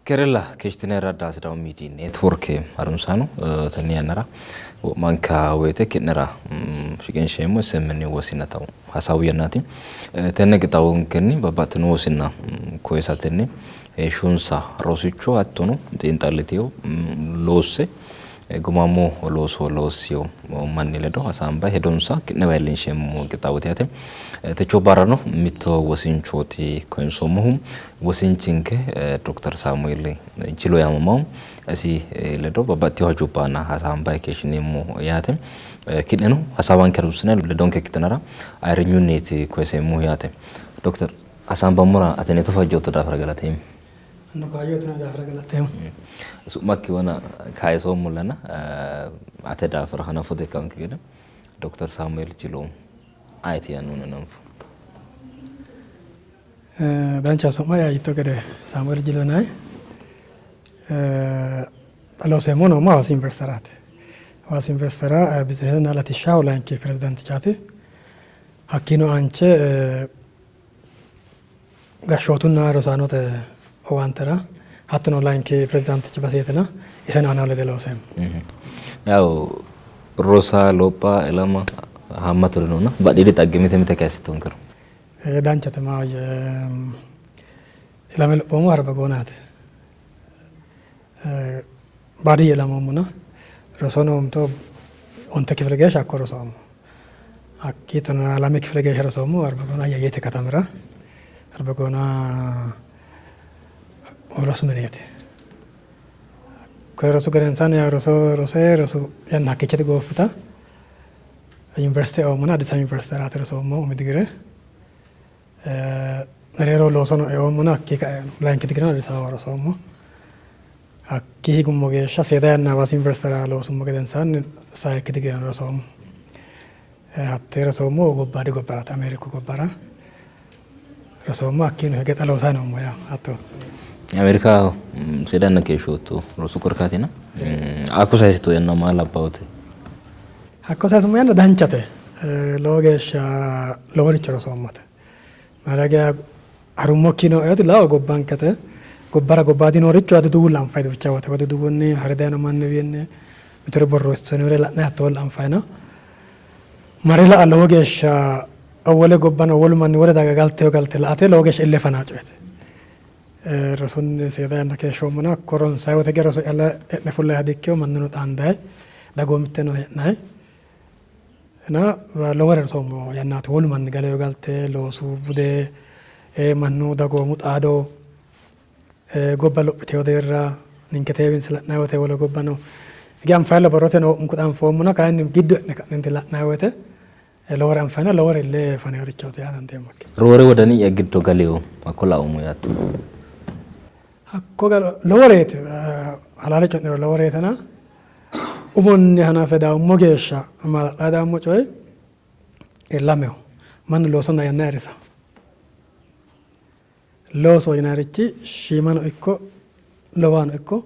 Keerella keeshshitine radda Sidaamu Miidiyi Neetworke harunsaano tenne yannara wo'manka woyte ki'nera shiqinsheemmo SMN wosinna hasaawu yannaati. Tenne qixxaawonkenni babbaxxino wosinna koyisatenni heeshshonsa rosicho hattono xiinxallitino loosse gumaamo looso loossino manni ledo hasaambayi hedonsa ki'newa iillinsheemmo qixxaawooti yaate. Techo barrano mitto wosinchooti koyinsoommohu. Wosinchinke Dokter Saamueeli Jilo yaamamawo. Isi ledo babbaxxitino hajubba aana hasaambayi keeshshineemmo yaate. Ki'neno hasaawanke harunsine ledonke ikkitinara ayirrinyunniiti koyiseemmohu yaate. Dokter hasaambammora ateneeto fajjootto daafira galateemmo. Anino kaayyo uyitinoe daafira galateemmo. Su'makki wona kayisoommollana ate daafira hanafote ikkaanke gede Dokter Saamueeli Jilo ayeti yaannohunni hananfo. Dancha su'ma'ya yiitto gede Saamueeli Jilo yinanni. Xa looseemmohu noommo Hawaasi Yuniversiteraati. Hawaasi Yuniversitera bizinesenna latishshaho layinki pirezidaantichaati. Hakkiino aanche gashshootunna rosaanote owaantera hattono layinki pirezidaantichi baseetina iseno anaa lede looseemmo. Yaw rosa, lopha, ilama haammaturi noona badhiidi xagge mite mite kayisittonkero. Danchate maahoyye ilame lophoommohu Arbagoonaati. Baadiyye ilamoommona rosono mito onte kifile geeshsha hakko rosoommo. Hakkii tonaa lame kifile geeshsha rosoommo Arbagoona Ayyayyete katamira Arbagoona rosu mineeti. Koye rosu gedensaanni roso rose rosu yanna hakkiichiti gooffuta Yuniversite eoommona Addis Ababu Yuniversiteraati rosoommohu umi digire. Mereero loosono eoommona hakkii kae layinki digireno Addis Ababa rosoommo. Hakkii higummo geeshsha seeda yanna Hawaasi Yuniversitera loosummo gedensaanni sayikki digireno rosoommo. Hattee rosoommohu gobbaadi gobbaraati Ameeriku gobbara rosoommo. Hakkiino hige xa loosayi noommo yawo hatto. Ameerikaho seeda yanna keeshshootto rosu korkaatina hakko sayisitto yanna maa labbawote? Hakko sayisummo yanna danchate. Lowo geeshsha loworicho rosoommote. Mayira geya harummokki nooeti lao gobbankete gobbara gobbaadi nooricho duduwulla anfayi duucha wote duduwunni hare dayino manniwiinni mitore borreessinoonire la'nayi hattoolla anfayina mare la''a lowo geeshsha wole gobbano wolu manni wole daga galteyo galte la''ate lowo geeshsha ille fanaa coyeti. Rosunni seeda yanna keeshshoommona hakko ronsayi wote hige roso calla e'ne fullayiha dikkino mannuno xaandayi dagoomitteno hee'nayi na lowore rosoommo yannaati. Wolu manni galeyo galte, loosu bude, mannu dagoomu xaado, gobba lophiteyo deerra ninke teewinse la'nayi wote wole gobbano hige anfayilla borroteno wo'munku xa anfoommona kayinni giddo e'ne ka'nenti la'nayi wote lowore anfayina lowore ille faneworichooti yaa dandeemmo. Roore wodani'ya giddo galeyo hakko laoommo yaatto. Hakko loworeeti halaale coyi'niro loworeetina umonni hanafe dawummo geeshsha maala'layi dawummo coyi lameho. Mannu loosonna yanna ayirrisa. Loosoho yinannirichi shiimano ikko lowano ikko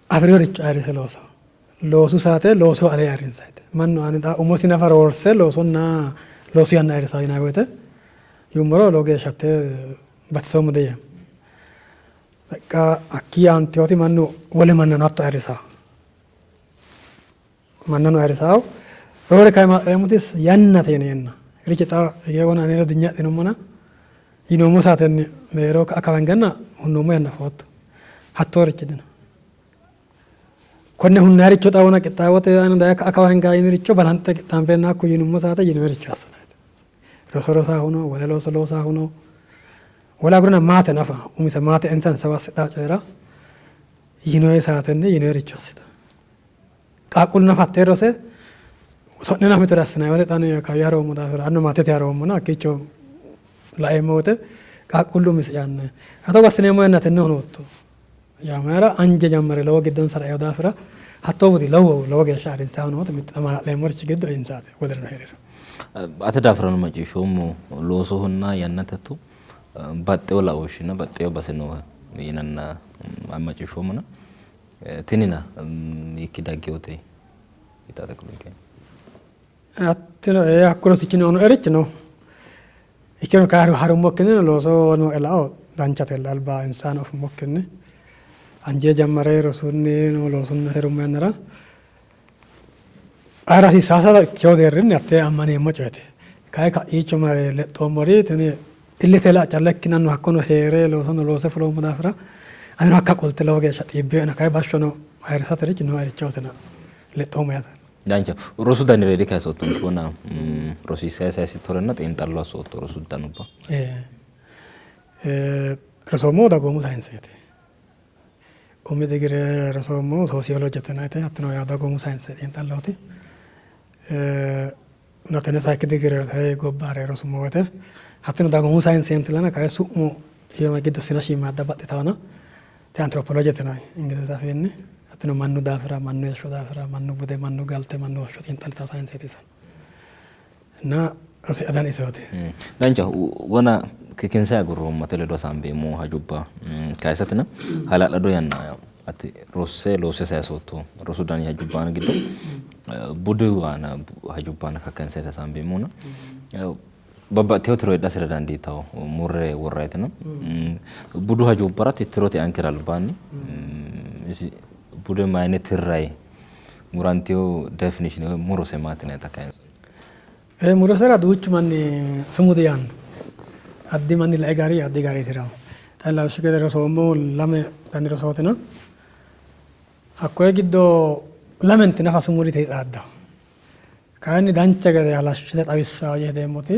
afirinoricho ayirrise loosa. Loosu saate loosu alee ayirrinsayite. Mannu ani xa umosi nafa roorse loosonna loosu yanna ayirrisawo yinanni woyte yuummoro lowo geeshsha hattee batisoommo diyeemmo. Beqqa hakkii aanteyoti mannu wole mannano hatto ayirrisawo. Mannano ayirrisawo. Roore kayi maaxxireemmoti yannate yineenna richi xa hige wona ane ledo dinye adhinummona yinoommo saatenni mereero ka'a kawa hinganna hunnoommo yanna afootto. Hattoorichi dino. Konne hunnayiricho xa wona qixxaawote aana daye ka'a kawa hingaa yiniricho balanxe qixxaambeenna hakku yinummo saate yinoyiricho assinayite. Roso rosaahuno wole looso loosaahuno wole agurina maate nafa umise maate insa insawa assidhaa coyira yinoyi saatenni yinoyiricho assita. Qaaqquullu nafa hattee rose so'ne nafa mitore assinanni woyte xa ani kawiya haroommo daafira annu maatete haroommona hakkiicho laeemmo woyte qaaqquullu umisi yaanno togo assineemmo yanna tenne hunootto yaa mayira anje jammare lowo giddonsara eino daafira hattoo budi lowo lowo geeshsha ayirrinsannihu nooti mittu xa maala'leemmorichi giddo insaati wolirino hee'riro. Ate daafirano macciishshoommo loosohonna yannate hatto baxxewo laooshshinna baxxewo base noohe yinanna macciishshoommona Tinina hiikki dagginote yitaata kulinke. Hattino ee hakku rosichi noono erichi no. Ikkino kayi harummokkinni looso nooe lao Danchatella alba insano afummokkinni anje jammare rosunni loosunni hee'rummo yannara ayira hasiissaasa ikkewo deerrinni hattee ammaneemmo coyeeti. Kayi ka'iicho mare lexxoommori tini illete la'a calla ikkinanno hakkono hee're loosono loose fuloommo daafira anino hakka qolte lowo geeshsha xiibbinoena kayi bashshono ayirrisaterichi nooerichootina lexxoommo yaate. Dancha. Rosu danire dikayisoottonke wona rosiissayi sayisittorenna xiinxallo assootto rosu danubba. Rosoommohu dagoomu sayinseeti. Umi digire rosoommohu soosiyolojete yinannite hattino yawo dagoomu sayinse xiinxallooti. Tenne sayikki digire gobba hare rosummo woyte hattino dagoomu sayinseentillana kayi su'mu giddo sina shiimmaadda baxxitawona te antiropolojete yinanni ingilizete afiinni hattino mannu daafira mannu heeshsho daafira mannu bude mannu galte mannu hoshsho xiinxallitawo sayinseeti iseno እና rosi adan isooti. Dancha wona kikinse agurroommate ledo hasaambeemmo hajubba kayisatina hala'lado yanna ati rosse loosse sayisootto rosu dani hajubbaana giddo budu aana hajubbaana kakkayinse hasaambeemmona babbaxxitewo tiro heedhasira dandiitawo murre worrayitino budu hajubbara tittirote ankera albaanni isi bude mayine tirrayi murantewo definition woy murose maati yinayita kayinso. Murosera duuchu manni sumudu yaanno. Addi manni lae gari addi gari tirawo. Xa lawishshu gede rosoommohu lame dani rosootina. Hakkoye giddo lamenti nafa sumudu yite xaaddawo. Kayinni dancha gede halashshite xawissawo yee hedeemmoti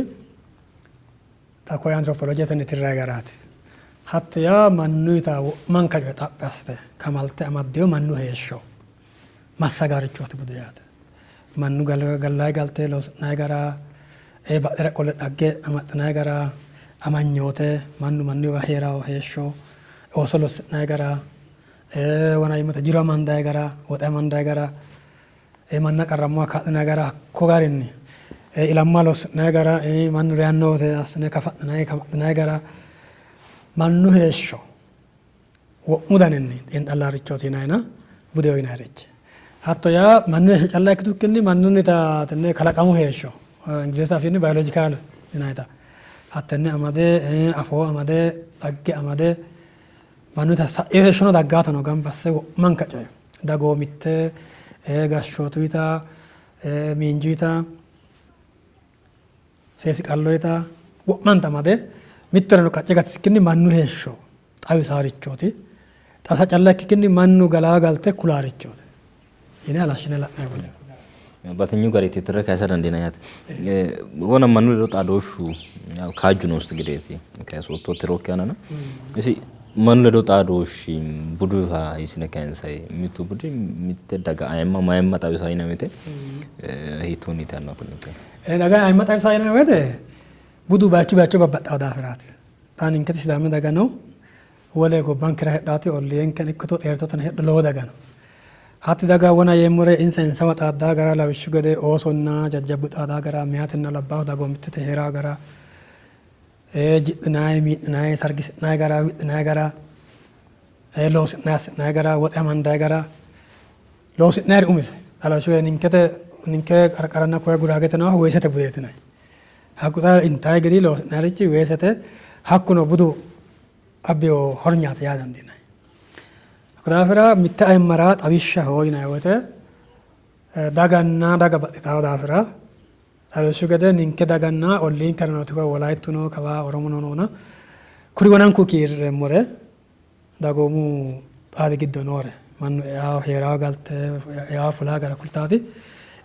xa koye antiropolojetenni tirrayi garaati. Hatto yaa mannuyita wo'manka coye xaphi assite kamalte amaddeyo mannu heeshsho massagaarichooti budu yaate. Mannu gallayi galte loosi'nayi gara badhera qolle dhagge amaxxinayi gara amanyoote mannu mannuyiwa heerawo heeshsho ooso lossi'nayi gara wona yimmate jiro amandayi gara woxe amandayi gara manna qarrammoha kaa'linayi gara hakko garinni ilamma lossi'nayi gara mannu reyanno wote assine kafa'ninayi kama'ninayi gara mannu heeshsho wo'mu daninni xiinxallaarichooti yinayina budeho yinayirichi. Hatto yaa mannu heeshsho calla ikkitukkinni mannunnita tenne kalaqamu heeshsho ingilizete afiinni biological yinayita hattenne amade afoo amade dhagge amade mannuyita sa'ino heeshshono daggaatano gamba asse wo'manka coye dagoomitte gashshootuyita miinjuyita seesi qalloyita wo'manta amade mittoreno qacce gatisikkinni mannu heeshsho xawisaarichooti. Xawisa calla ikkikkinni mannu galaa galte kulaarichooti yine halashshine la'nayi bude. Batinyu gari tittirre kayisa dandiinanni yaate. Wona mannu ledo xaadooshshu kaajju noosi gedeeti kayisootto tirokki aanana. Isi mannu ledo xaadooshshi buduha hiissine kayinsayi mittu budi mitte daga ayimma mayimma xawisa yinanni woyte hiittoonniiti yaanno kulinke. Daga ayimma xawisa yinanni woyte budu bayichu bayicho babbaxxawo daafiraati. Xa ninketi Sidaami daga no wole gobbankera heedhaati olliinkeno ikkito xeertoteno heedho lowo daga no. Hatti daga wona yeemmore insa insawa xaaddaa gara lawishshu gede oosonna jajjabbu xaadaa gara meyatenna labbaahu dagoomittete heeraa gara ji'linayi mii'ninayi sargisi'nayi gara wi'linayi gara loosi'nayi assi'nayi gara woxe amandayi gara loosi'nayiri umise xa lawishshu gede ninkete ninke qarqaranna koye Guraagete noohu weesete budeeti yinayi. Hakku xa intayi gidi loosi'nayirichi weesete hakkuno budu abbiyo hornyaati yaa dandiinanni. Hakko daafira mitte ayimmara xawishshaho yinanni woyte daganna daga baxxitawo daafira lawishshu gede ninke daganna olliinkera nooti koye Wolayittu no kawa Oromono noona kuri wonanku kiirreemmore dagoomu xaadi giddo noore mannu eawo heerawo galte eawo fulaa gara kultaati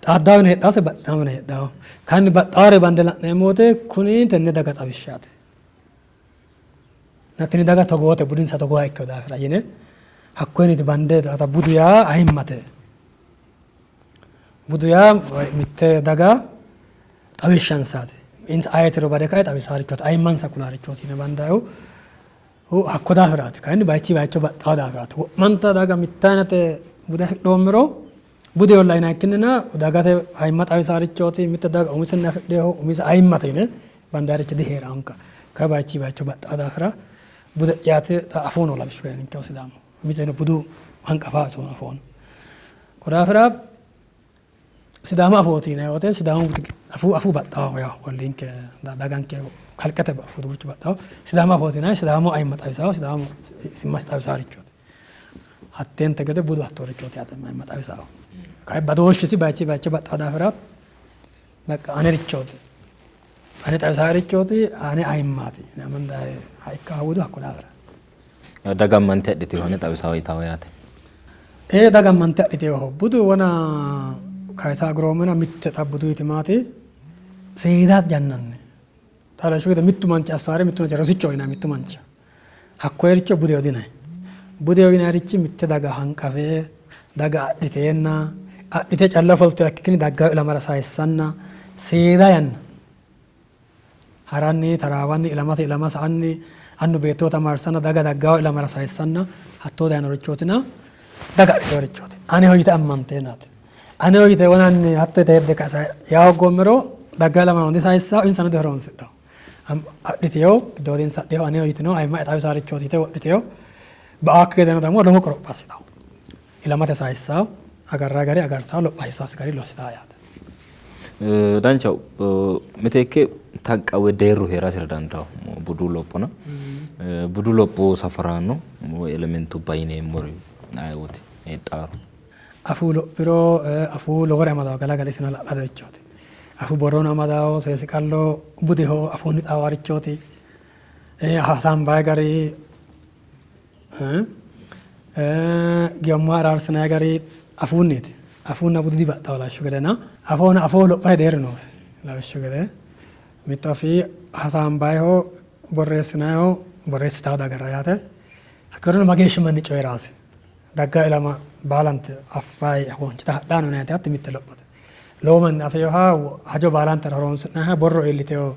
xaaddaawino heedhaase baxxitaawino heedhawo. Kayinni baxxaawore bande la'neemmo woyte kuni tenne daga xawishshaati. Tini daga togoote budinsa togooha ikkino daafira yine hakkoyeniiti bande budu yaa ayimmate. Budu yaa mitte daga xawishshansaati. Insa ayetiro bade kae xawisaarichooti ayimmansa kulaarichooti yine bandayihu hakko daafiraati. Kayinni bayichi bayicho baxxawo daafiraati. Wo'manta daga mitte ayinate bude afidhoommero budeholla yinayikkinnina dagate ayimma xawisaarichooti mitte daga umisenni afidheeho umise ayimmate yine bandaaricho dihee'raanka. Kayi bayichi bayicho baxxawo daafira bude'yaati xa afuu no lawishshu gede ninkeho Sidaamu umiseno budu hanqafaa isono afoono. Ko daafira Sidaamu afooti yinanni woyte Sidaamu afuu afuu baxxawo yawo olliinke daganke kalqete afuu duuchu baxxawo. Sidaamu afooti yinanni Sidaamu ayimma xawisawo Sidaamu simmasi xawisaarichooti. Hatteente gede budu hattoorichooti yaate ayimma xawisawo. Kayi badooshshisi bayichi bayicho baxxawo daafira በቃ anerichooti. Ane xawisaarichooti ane ayimmaati yine amandayi ikka budu hakko daafira. Daga ammante adhiteho ane xawisawo yitawo yaate. Ee daga ammante adhiteho budu wona kayisa aguroomena mitte xa buduyti maati seeda yannanni xa lawishshu gede mittu manchi assaare mittu manchi rosichoho yinanni mittu manchi hakkoyericho budeho diyinanni. Budeho yinannirichi mitte daga hanqafe daga adhiteenna adhite calla ofoltuha ikkikkinni daggawo ilamara sayissanna seeda yanna haranni taraawanni ilamate ilama sa''anni annu beettoho tamaarsanna daga daggawo ilamara sayissanna hattoo dayinorichootina daga adhiteeworichooti. Aneho yite ammanteenaati. Aneho yite wonanni hatto yite hedde yaa hooggoommero daggawo ilamano disayissawo insano dihoronsidhawo. Adhitewo giddoodinsa adhitewo aneho yitino ayimma'ya xawisaarichooti yite wodhitewo ba''aakki gedeno ደግሞ lowo qoropho assitawo. Ilamate sayissawo agarrayi gari agartawo lopha hasiissawosi gari lossitawo yaate. Danchaho. Miteekke taqqa woyi deerru heerasira dandawo budu lophona. Budu lopho safaraano woyi elementubba yineemmori ayeooti heedhaaro? Afuu lophiro afuu lowore amadawo galagale isino hala'ladorichooti. Afuu borrono amadawo, seesi-qallo budeho afuunni xaawarichooti. Hasaambayi gari giwammoha araarsinayi gari afuunniiti. Afuunna budu dibaxxawo lawishshu gedena afoona afoo lophate deerru noosi lawishshu gede mittu afii hasaambayiho borreessinayiho borreessitawo dagara yaate hakkiirono mageeshshi manni coyiraasi dagga ilama baalanti affayi wonshita hadhaano yinayiti hatti mitte lophote. Lowo manni afeeha hajo baalantera horonsi'nayiha borro iillitewo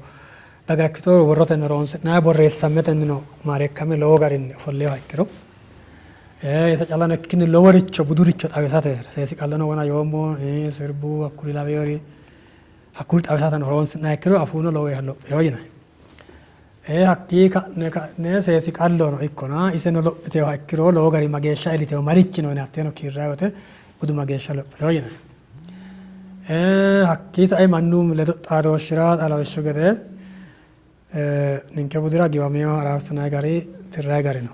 daga ikkito borrotenni horonsi'nayi borreessammetennino maareekkame lowo garinni ofolleeha ikkiro isa callano ikkikkinni loworicho buduricho xawisate seesi qallono wona yoommo sirbu hakkuri laweyori hakkuri xawisateno horonsi'nayi ikkiro afuuno lowo geeshsha lopheyo yinanni. Hakkii ka'ne ka'ne seesi qallono ikkona iseno lophiteyoha ikkiro lowo gari mageeshsha iilliteyo marichi no yine hatteeno kiirrayi woyte budu mageeshsha lopheyo yinanni. Hakkii sae mannu ledo xaadooshshira lawishshu gede ninke budira giwameyoha araarsinayi gari tirrayi gari no.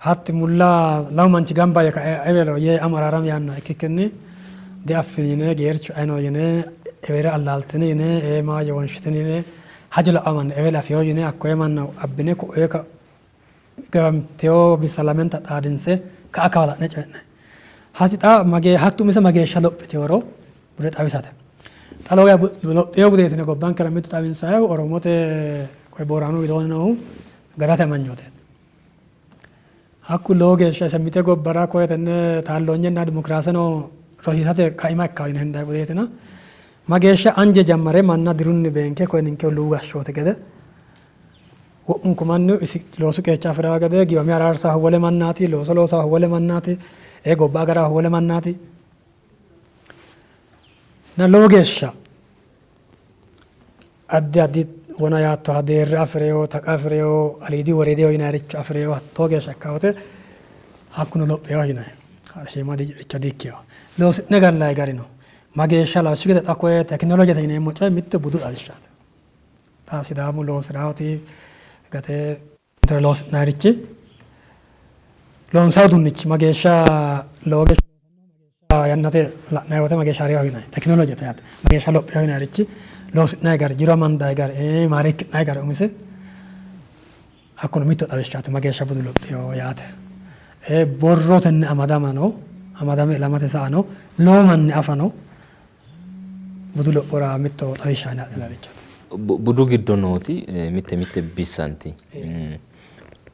Hatti mulla lamu manchi gamba yee kae ewelo yee amo araarami yaannoha ikkikkinni diaffini yine geerchu ayino yine ewere allaaltini yine ee maayyo wonshitini yine hajo la'awo manna ewele afeyo yine hakkoye manna abbine ko'oye giwantewo bissa lamenta xaadinse ka'a kawa la'ne coyi'nanni. Hatti xa hattu umise mageeshsha lophiteworo bude xawisate. Xa lowo geya lophewo budeeti yine gobbankera mittu xawinsayihu Oromote koye Booranu widoonni noohu gadate amanyooteeti. Hakku lowo geeshsha ise mite gobbara koye tenne taalloonyenna dimokiraaseno rosiisate kaima ikkawo yine hendayi budeetina mageeshsha anje jammare manna dirunni beenke koye ninke luwu gashshoote gede wo'munku manni isi loosu qeecha afi'raa gede giwame araarsaahu wole mannaati, looso loosaahu wole mannaati, ee gobba agaraahu wole mannaati. Na lowo geeshsha addi addi wona yaattoha deerra afi'reyo, taqa afi'reyo, aliidi woriidiho yinayiricho afi'reyo hattoo geeshsha ikka wote hakkuno lopheyo yinayi. Shiima richo di''ikkeyo. Loosi'ne gallayi gari no. Mageeshsha lawishshu gede xa koye tekinolojete yineemmo coyi mitto budu xawishshaati. Xa Sidaamu loosi'raoti gate loosi'nayirichi loonsayi uduunnichi mageeshsha lowo geeshsha yannate la'nayi wote mageeshsha hareeho yinayi tekinolojete yaate mageeshsha lopheho yinayirichi loosi'nayi gari jiro amandayi gari maareekki'nayi gari umise hakkuno mitto xawishshaati mageeshsha budu lopheho yaate. Borrotenni amadamano amadame ilamate sa''ano lowo manni afano budu lophora mitto xawishsha yine adhinannichooti. Budu giddo nooti mitte mitte bissanti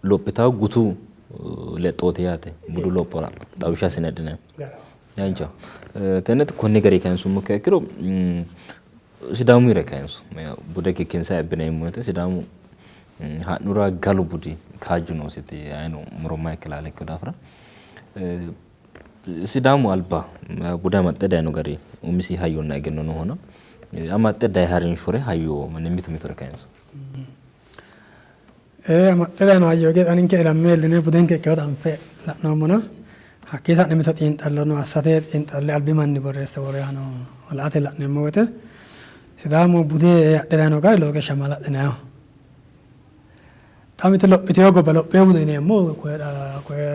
lophitawo gutu lexxooti yaate budu lophora xawishsha assine adhinanni. Danchaho. Tenne konni garinni kayinsummo ikkiro Sidaamuyire kayinso bude kikkinse abbineemmo woyte Sidaamu ha'nura galu budi kaajju noositi ayino muromma ikke laale ikkino daafira Sidaamu alba bude amaxxe dayino gari umisi hayyonna egenno noohona amaxxe dayi harinshore hayyo mitu mitore kayinso. Ee amaxxe dayino hayyo gede ninke ilamme iilline budenke ikkinota anfe la'noommona Hakkii sa'ne mito xiinxallono assate xiinxalle albi manni borreesse worinohano la''ate la'neemmo woyte Sidaamu bude adhe dayino gari lowo geeshsha maala'linanniho. Xa mite lophitewo gobba lophitewo bude yineemmohu koye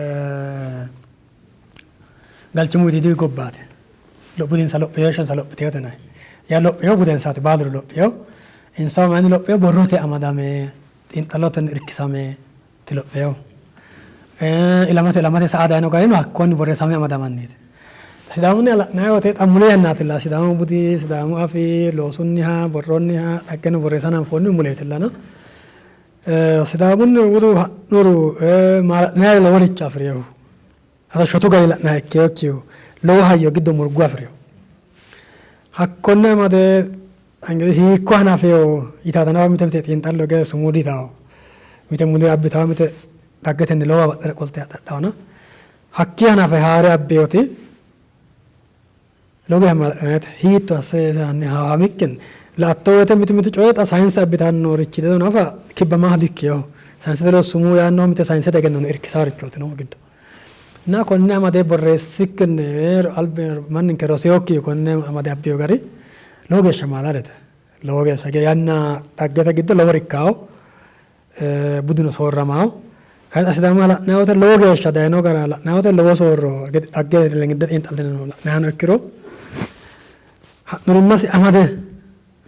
galchimu widiidi gobbaati. Budinsa lophitewo heeshshonsa lophitewote yinanni. Yaa lophitewo budensaati baaluri lophitewo. Insahu mayinni lophitewo borrote amadame xiinxallotenni irkisame lopheewo. Ilamate ilamate sa''a dayino garino hakkonni borreessame amadamanniiti. Sidaamunniha la'nanni woyte xa muli yannaatilla Sidaamu budi, Sidaamu afii, loosunniha, borronniha, dhaggeno borreessa hananfoonnihu muleetillana. Sidaamunnihu budu ha'nuru maala'linayiri loworicho afi'reehu hatto shotu gari la'nayiha ikkeekkihu lowo hayyo giddo murgo afi'reeho. Hakkonne amade Ingidihi hiikko hanafino yitaata nafa mite mite xiinxallo gede sumuu diyitawo. Mite mulira abbitawo mite dhaggetenni lowowa badhera qolte hadhawona hakkii hanafe haare abbinoti lowo geeshsha maala'linannite. Hiitto asse hanni hawamikkinni la''atto woyte mitu mitu coyi xa sayinse abbitannorichi ledo nafa kibbamaha dikkinoho. Sayinsete ledo sumuu yaannoho mite sayinsete egennono irkisaarichooti noohu giddo. Na konne amade borreessikkinni albi manninke rosinokki konne amade abbino gari lowo geeshsha maalalete. Lowo geeshsha yanna dhaggete giddo lowori ikkawo buduno soorramawo. Kayinni xa Sidaamuha la'nayi woyte lowo geeshsha dayino gara la'nayi woyte lowo soorro dhagge giddo xiinxallineno la'nayihano ikkiro ha'nurimmasi amade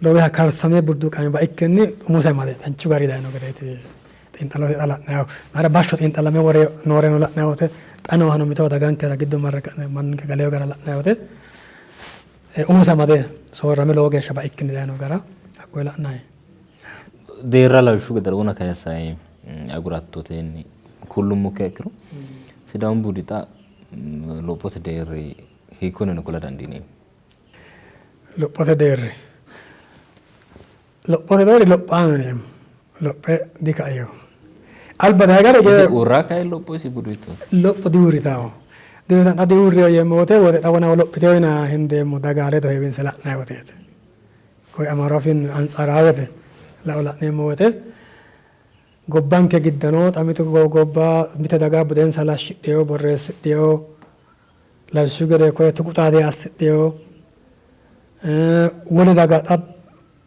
lowo geeshsha karsame burduuqame baikkinni umosi amade danchu garinni dayino gedeeti xiinxallote xa la'nayihu. Mayira bashsho xiinxallame wore nooreno la'nayi wote xa noohano mitowa dagankera giddo marre ka'ne manninke galeyo gara la'nayi wote umosi amade soorrame lowo geeshsha baikkinni dayino gara hakkoye la'nayi. Deerra lawishshu gede wona kayissayi agurattotenni kullummokkiha ikkiro Sidaamu budi xa lophote deerri hiikkonneno kula dandiineemmo? Lophote deerri lophote deerri lophaano yineemmo lophe dikaino. Alba dayi gari Isi uurra kayi lopho isi budu hiittooti? Lopho diuurritawo. Diuurritanno xa diuurrino yeemmo wote wote xa wona lophiteyo yinanni hendeemmo daga ledo heewinse la'nayi woteeti. Koye Amaaru afiinni antsaraawete lao la'neemmo wote gobbanke giddono xa mitu gobba mite daga budensa halashshidheyo borreessidheyo Lawishshu gede koye tuqu xaade assidhino. Wole daga xa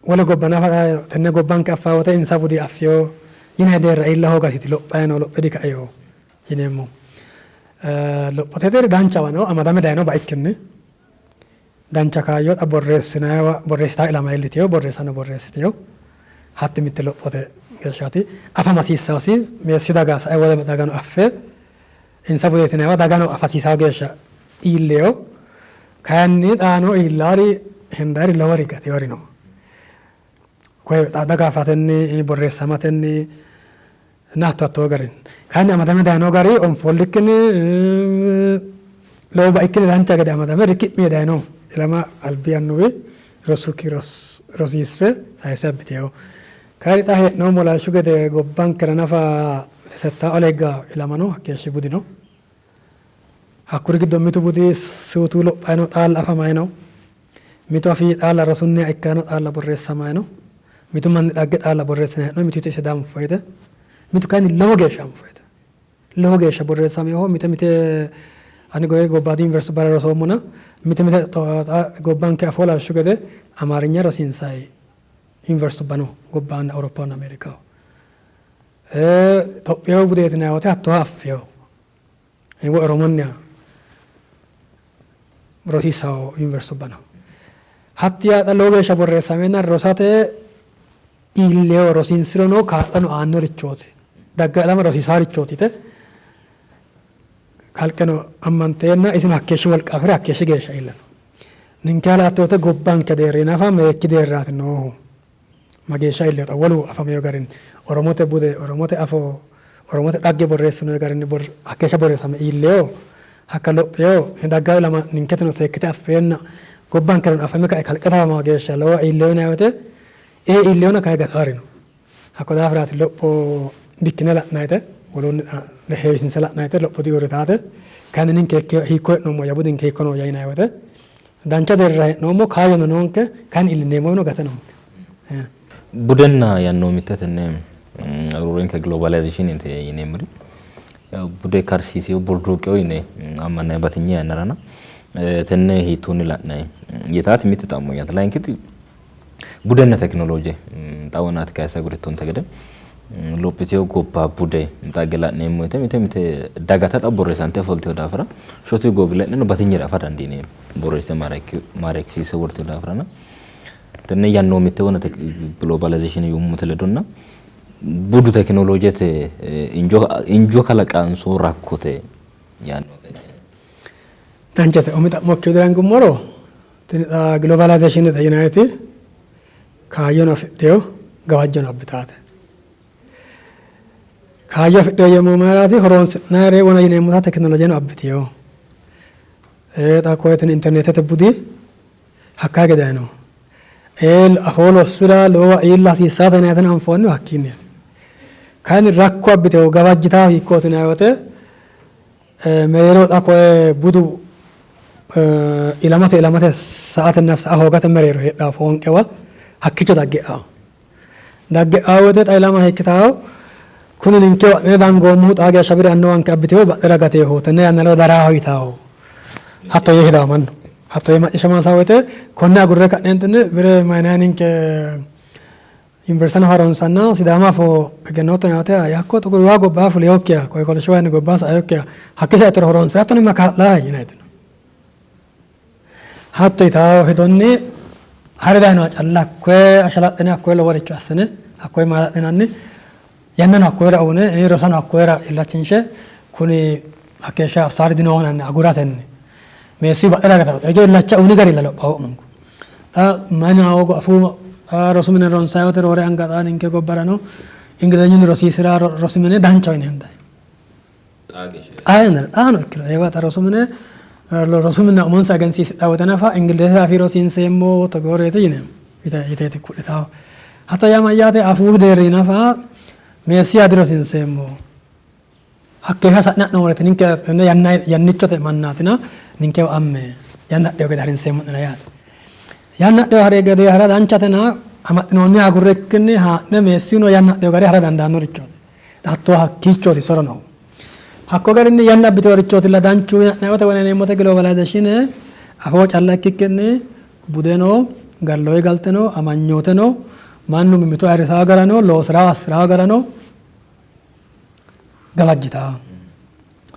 wole gobba nafa tenne gobbanke affanno woyte insa budi affino yinanni deerra iilla hoogasiiti lophayi no lophe dikaino yineemmohu. Lophote deerri danchawa no amadame dayino baikkinni dancha kaayyo xa borreessinayiwa borreessitawo ilama iillitino borreessano borreessitino hatti mitte lophote geeshshaati. Afama hasiissawosi meessi daga sae wole dagano affe Insa budeeti yinanniwa dagano afa hasiisawo geeshsha iilleyo. Kayinni xaano iillaari hendaayiri lowori gateyoori no. Koye xa daga afatenni borreessamatenni nna hatto hattoo garinni. Kayinni amadame dayino gari onfoollikkinni lowo baikkinni dancha gede amadame riki'mi yee dayino ilama albi annuwi rossukki rosiisse sayisse abbiteyo. Kayinni xa hee'noommo lawishshu gede gobbankera nafa settaa ole higga ilama no, hakkeeshshi budi no. Hakkuri giddo mitu budi suutuu lophayi no, xaalla afamayi no. Mitu afii xaalla rosunniha ikkayi no, xaalla borreessamayi no. Mitu manni dhagge xaalla borreessinayi hee'noonni, mitu ise dianfoyite. Mitu kayinni lowo geeshsha anfoyite. Lowo geeshsha borreessaminoho. Mite mite ani gobbaadi yuniversitubbara rosoommona mite mite gobbanke afoo lawishshu gede Amaarinya rosiinsayi Yuniversitubba no gobbaanni Awuroppahonna Ameerikaho. Itophiyaho budeeti yinanni woyte hattooha affino woy Oromonniha rosiissawo yuniversitubba no. Hatti yaa xa lowo geeshsha borreessameenna rosate iillewo rosiinsirono kaa'lano aannorichooti. Dagga ilama rosiisaarichooti yite kalqeno ammanteenna isino hakkeeshshi wolqa afi're hakkeeshshi geeshsha iillano. Ninke halaattoote gobbanke deerri nafa meekki deerraati noohu? Mageeshsha iillino xa wolu afamino garinni Oromote bude, Oromote afoo, Oromote dhagge borreessinoonni garinni hakkeeshsha borreessame iilleyo? Hakka lopheyo? Dagganno ilama ninketeno seekkite affeenna gobbankerano afame kae kalqete afama geeshsha lowowa iilleyo yinanni woyte ee iilleyona kayi gataari no. Hakko daafiraati lopho bikkine la'nayite wolunni heewisiinse la'nayite lopho diuurritaate. Kayinni ninke hiikko hee'noommoyya budinke hiikko nooyya yinanni woyte dancha deerrira hee'noommo kaayyono noonke kayinni iillineemmohuno gate noonke. Budenna yannoomitte tenne roorenka globalization yineemmori Bude karsiiseyo burduuqeyo yine ammannanni batinye yannarana tenne hiittoonni la'nanni yitaati mitte xa'mo'yaati. Layinkiti budenna tekinolooje xa wonaati kayisse agurittonte gede lophitino gobba bude xagge la'neemmo woyte mite mite dagata xa borreessante ofoltino daafira shotu google e'neno batinyere afa dandiineemmo borreessite maareekkisiisse wortino daafirana tenne yannoomitte wona globalization yuummote ledonna budu tekinoloojete injo kalaqanso rakkote yaanno. Danchate. Umi xa'mokki widira hingummoro tini xa globalizationete yinanniti kaayyono afidhino gawajjono abbitaate. Kaayyo afidhino yeemmohu mayiraati? Horonsi'nayire wona yineemmota tekinolojeno abbitino. Xa koye tini interneetete budi hakka hige dayino. Afoo lossira lowowa iilla hasiissaate yinayitano anfoonnihu hakkiinniiti. Kayinni rakko abbitewo gawajjitawo hiikkooti yinayi wote mereeroho xa koye budu ilamate ilamate sa''atenna sa''a hoogate mereero heedhawo foonqewa hakkiicho dagge e'awo. Dagge e'awo wote xa ilama hiikkitawo kuni ninkewa adhine dangoommohu xaa geeshsha bire annuwanke abbitewo badhera gateeho tenne yannara daraaho yitawo. Hatto yee hedawo mannu. Hatto yee macciishshamansa wote konne agurre ka'neentinni bire mayinayi ninke Yuniversiteno harunsanna Sidaamu afoo egennootto yinanni wote hakko xuquri waa gobba fulihokkiha koye kolishsho waayinni gobba saihokkiha hakki saittoro horonsi'rattoni ma kaa'laahe yinayiti no. Hatto yitawo hedonni hare dayinoha calla hakkoye ashalaxxine hakkoye loworicho assine hakkoye maala'linanni yannano hakkoyera uyine rosano hakkoyera illachinshe kuni hakkeeshsha assaari dinooho yinanni aguratenni meessi badhera gatawo ege illacha uyini garinni lophawo wo'munku. Xa mayina hoogo afuu xa rosu mine ronsayi wote roore anga xa ninke gobbarano Ingilizenyunni rosiisira rosu mine danchaho yine hendayi. Xaa yannara xaano ikkiro eewa xa rosu mine rosu minna umonsa egensiisidhanno wote nafa Ingilizete afii rosiinseemmo togooreeti yineemmo yiteeti ku'litawo. Hatto yaa mayyaate afuu deerri nafa meessiha dirosiinseemmo. Hakkeeshsha sa'ne ha'noommoreeti ninke tenne yanna yannichote mannaatina ninkewa amme yanna hadhino gede harinseemmo'nena yaate. Yanna hadhino hari gede hara danchatena amaxxinoonniha agurre ikkinni haa'ne meessino yanna hadhino gari hara dandaannorichooti. Hattoo hakkiichooti soro noohu. Hakko garinni yanna abbiteworichootilla danchu yina'ne wote wona yineemmote globalization afoo calla ikkikkinni budeno galloyi galteno amanyooteno mannu mimmito ayirrisawo garano loosirawo assirawo garano gawajjitaa.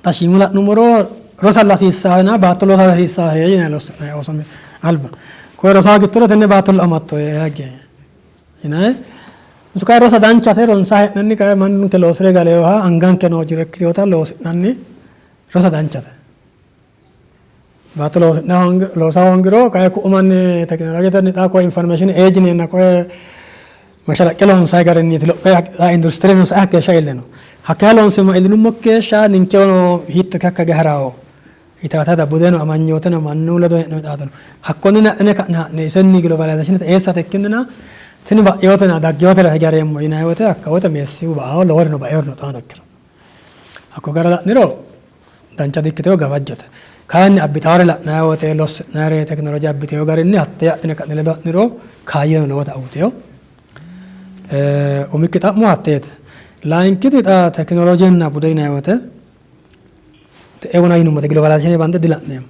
Xa shiimu la'nummoro rosalla hasiissaana baatto loosa hasiissaa yinanni lossi'nanni ooso alba. Koye rosa hogittoro tenne baatto amatto yagge yinanni. Mitu kayi rosa danchate ronsa hee'nanni kayi mannunke loosire galeyoha anganke noo jiro ikkitinota loosi'nanni rosa danchate. Baatto loosa hoongiro kayi ku'u manni tekinoloojetenni xa koye information age yineenna koye mashalaqqe loonsayi garinniiti lophe xa industireno sae hakkeeshsha iillino. Hakkeeshsha loonseemmo iillinummokki geeshsha ninkewano hiitto ikke hakka hige harawo yitaata budeno amanyooteno mannu ledo hee'noonni xaadano hakkonni adhine ka'ne ha'ne isenni globalization eessate ikkinnina tini ba'ewotena daggewotera hige hareemmo yinanni wote hakka wote meessihu ba''awo loworino baeworino xaano ikkiro. Hakko gara la'niro dancha dikkitino gawajjote. Kayinni abbitaare la'nanni wote lossi'nayire tekinoloje abbiteyo garinni hattee adhine ka'ne ledo ha'niro kaayyono lowota uyiteyo. Umikki xa'mo hatteeti. Layinkiti xa tekinolojenna bude yinanni wote te'ee wona yinummote globalization bande dila'neemmo.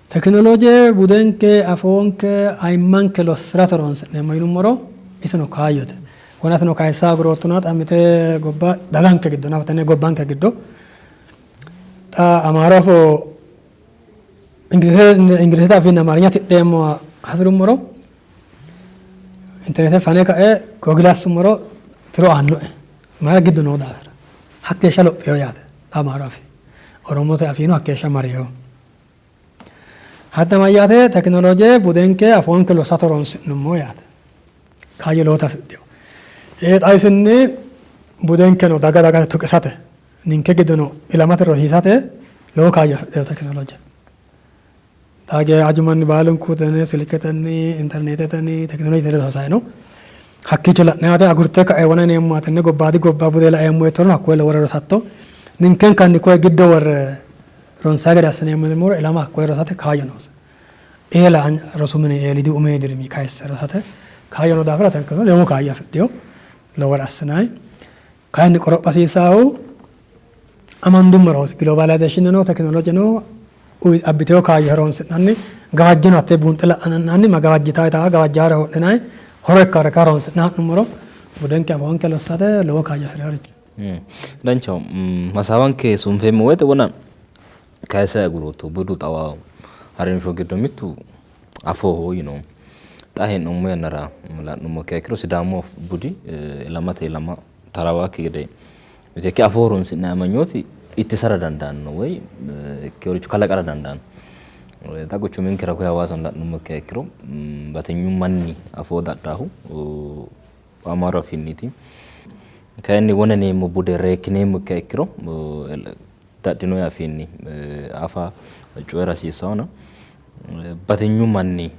Tekinoloje budenke, afoonke, ayimmanke lossirate horonsi'neemmo yinummoro isino kaayyote. Wonateno kayissa aguroottona xa mite gobba daganke giddo nafa tenne gobbanke giddo xa Amaaru afoo Ingilizete afiinni Amaarinya tidheemmo hasirummoro interneete fane kae googile assummoro tiro aannoe. Mayira giddo noo daafira. Hakkeeshsha lophino yaate xa Amaaru afii. Oromote afiino hakkeeshsha marino. Hadda mayyaate tekinoloje budenke afoonke lossate horonsi'nummo yaate. Kaayyo lowota afidhino. Ee xa isinni budenkeno daga dagate tuqisate ninke giddono ilamate rosiisate lowo kaayyo afidhino tekinoloje. Xaa geya aju manni baalunku tenne silketenni interneetetenni tekinolojete ledo hasayi no. Hakkiicho la'nanni woyte agurte ka'e wona yineemmo tenne gobbaadi gobba bude laeemmo yittoro hakkoye lowore rosatto. Ninkenkanni koye giddo worre ronsayi gede assineemmo yinummoro ilama hakkoye rosate kaayyo noose. Eela rosu mine eeliidi umi dirimi kayisse rosate kaayyo noo daafira tekinoloje lowo kaayyo afidhino lowore assinayi. Kayinni qoropha hasiissaahu Amandummoro globalization no tekinoloje no abbitewo kaayyo horonsi'nanni gawajjono hattee buunxe la'nanni ma gawajjitawo yitawo gawajjaare hoo'linanni horo ikkaare ka horonsi'na ha'nummoro budenke afoonke lossate lowo kaayyo afi'rinoricho. Danchaho. Hasaawanke sunfeemmo woyte wona kayisa agurootto budu xawawo harinsho giddo mittu afooho yinoommo. Xa hee'noommo yannara la'nummo ikkiro Sidaamu budi ilamate ilama taraawakki gede miteekke afoo horonsi'nanni amanyooti ittisara dandaanno woy ikkeworicho kalaqara dandaanno. Xa quchuminkera koye Hawaasano la'nummo ikkiro batinyu manni afoo dadhaahu Amaaru afiinniiti. Kayinni wona yineemmo bude reekkineemmo ikkiha ikkiro dadhinoyi afiinni afa coyi'ra hasiissahona batinyu manni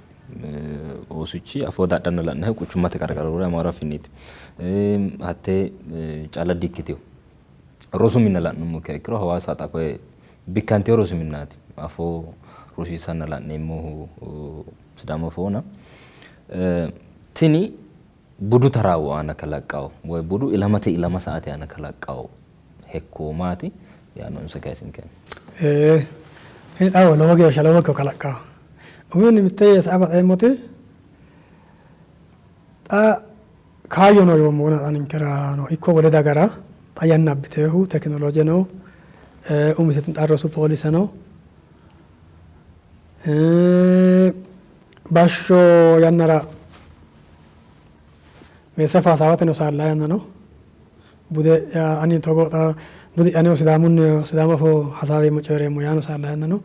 oosichi afoo dadhanna la'nayihu quchummate qarqara roore Amaaru afiinniiti. Hattee calla di''ikkitino. Rosu minna la'nummo ikkiha ikkiro Hawaasa xa koye bikkantino rosu minnaati. Afoo rosiisanna la'neemmohu Sidaamu afoona. Tini budu taraawo aana kalaqqawo woy budu ilamate ilama sa''ate aana kalaqqawo hekko maati yaanno insa kayisinke. Tini xawo lowo geeshsha lowo hekko kalaqqawo. Umihunni mitte yee sa''a baxeemmoti xa kaayyo no yoommona xa ninkerano ikko wole dagara xa yanna abbiteehu tekinoloje no, umise xa rosu poolise no, bashsho yannara meessa hasaawateno saalla yanna no. Bude'ya ani togo xa budi'ya anino sidaamunniho sidaamu afoo hasaaweemmo coyireemmo yaano saalla yanna no.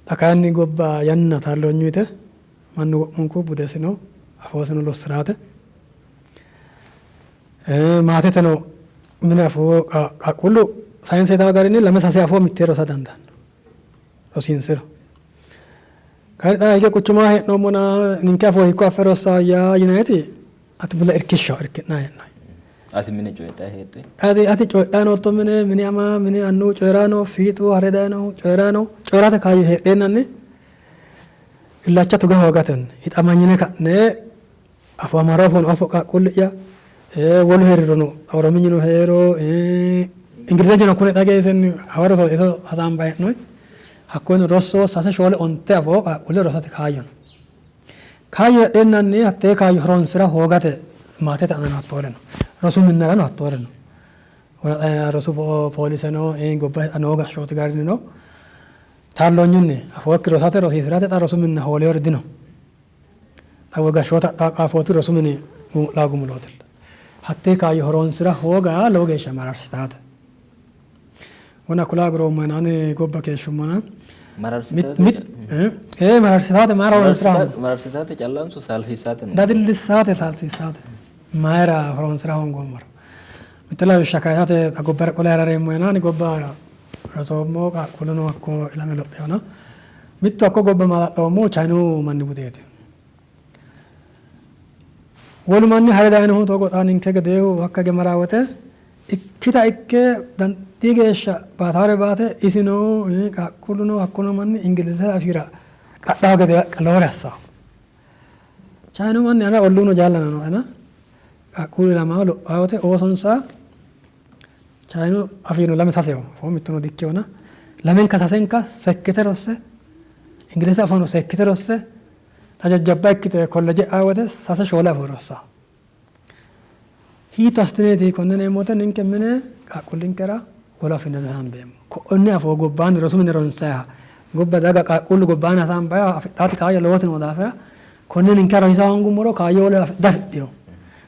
Xa kayinni gobba yanna taalloonyuyite mannu wo'munku budesino afoosino lossiraate. Maateteno mine afoo qaaqquullu sayinse yitawo garinni lame sase afoo mittee rosa dandaanno rosiinsiro. Kayinni xa hige quchumaho hee'noommona ninke afoo hiikko affe rossayya yinayiti ati mule irkishshaho irki'nayi hee'noyi. Ati mine coyidhayi heedhe? Ati ati coyidhayi nootto mine mini ama mini annuwu coyi'rayi no fiixu hare dayinohu coyi'rayi no coyi'rate kaayyo heedheennanni illacha tuga hoogatenni hixamanyine ka'ne afoo amaaru afoono afo qaaqquulli'ya wolu heerirono orominyino heero ingilizejeno kune xa geesenni hawarro soodo iso hasaambayi hee'noyi hakkoyeno rosso sase shoole onte afoo qaaqquulle rosate kaayyo no. Kaayyo heedheennanni hattee kaayyo horonsira hoogate maatete aanano hattoore no. Rosu minnarano hattoore no. Rosu pooliseno gobba noo gashshooti garinnino taalloonyunni afookki rosate rosiisirate xa rosu minna hooleyori dino. Xa woy gashshoota adhaa qaafooti rosu mini gumu'laa gumulootilla. Hattee kaayyo horonsira hooga lowo geeshsha mararsitaate. Wona kula aguroommo ani gobba keeshshummona. Ee mararsitaate mayra horonsira hoongo? Mararsitaate callanso saalsiisaate no? Dadillissaate saalsiissaate mayra horonsira hoongoommoro. Mitto lawishsha kayisate xa gobbara qole harareemmo yinanni gobba rosoommo qaaqquulluno hakko ilame lophewona. Mittu hakko gobba maala'loommohu Chayinu manni budeeti. Wolu manni hare dayinohu togo xa ninke gedeehu hakka hige maraa wote ikkita ikke dandii geeshsha baataare baate isino qaaqquulluno hakko noo manni Ingilizete afiira qadhawo gede lowore assawo. Chayinu manni ane olluuno jaallano nooena qaaqquullu ilamawo lophawo wote oosonsa Chayinu afiino lame saseho afoo mittono dikkewona lamenka sasenka seekkite rosse Ingilizete afoono seekkite rosse xa jajjabba ikkite kolleje e'aa wote sase shoole afoo rossawo. Hiitto assineeti konne yineemmo wote ninke mine qaaqquullinkera wolu afiinni dihasaambeemmo. Konne afoo gobbaanni rosu mine ronsayiha gobba daga qaaqquullu gobbaanni hasaambayiha afidhaati kaayyo lowoti noo daafira konne ninke rosiisa hoongummoro kaayyo wole diafidhino.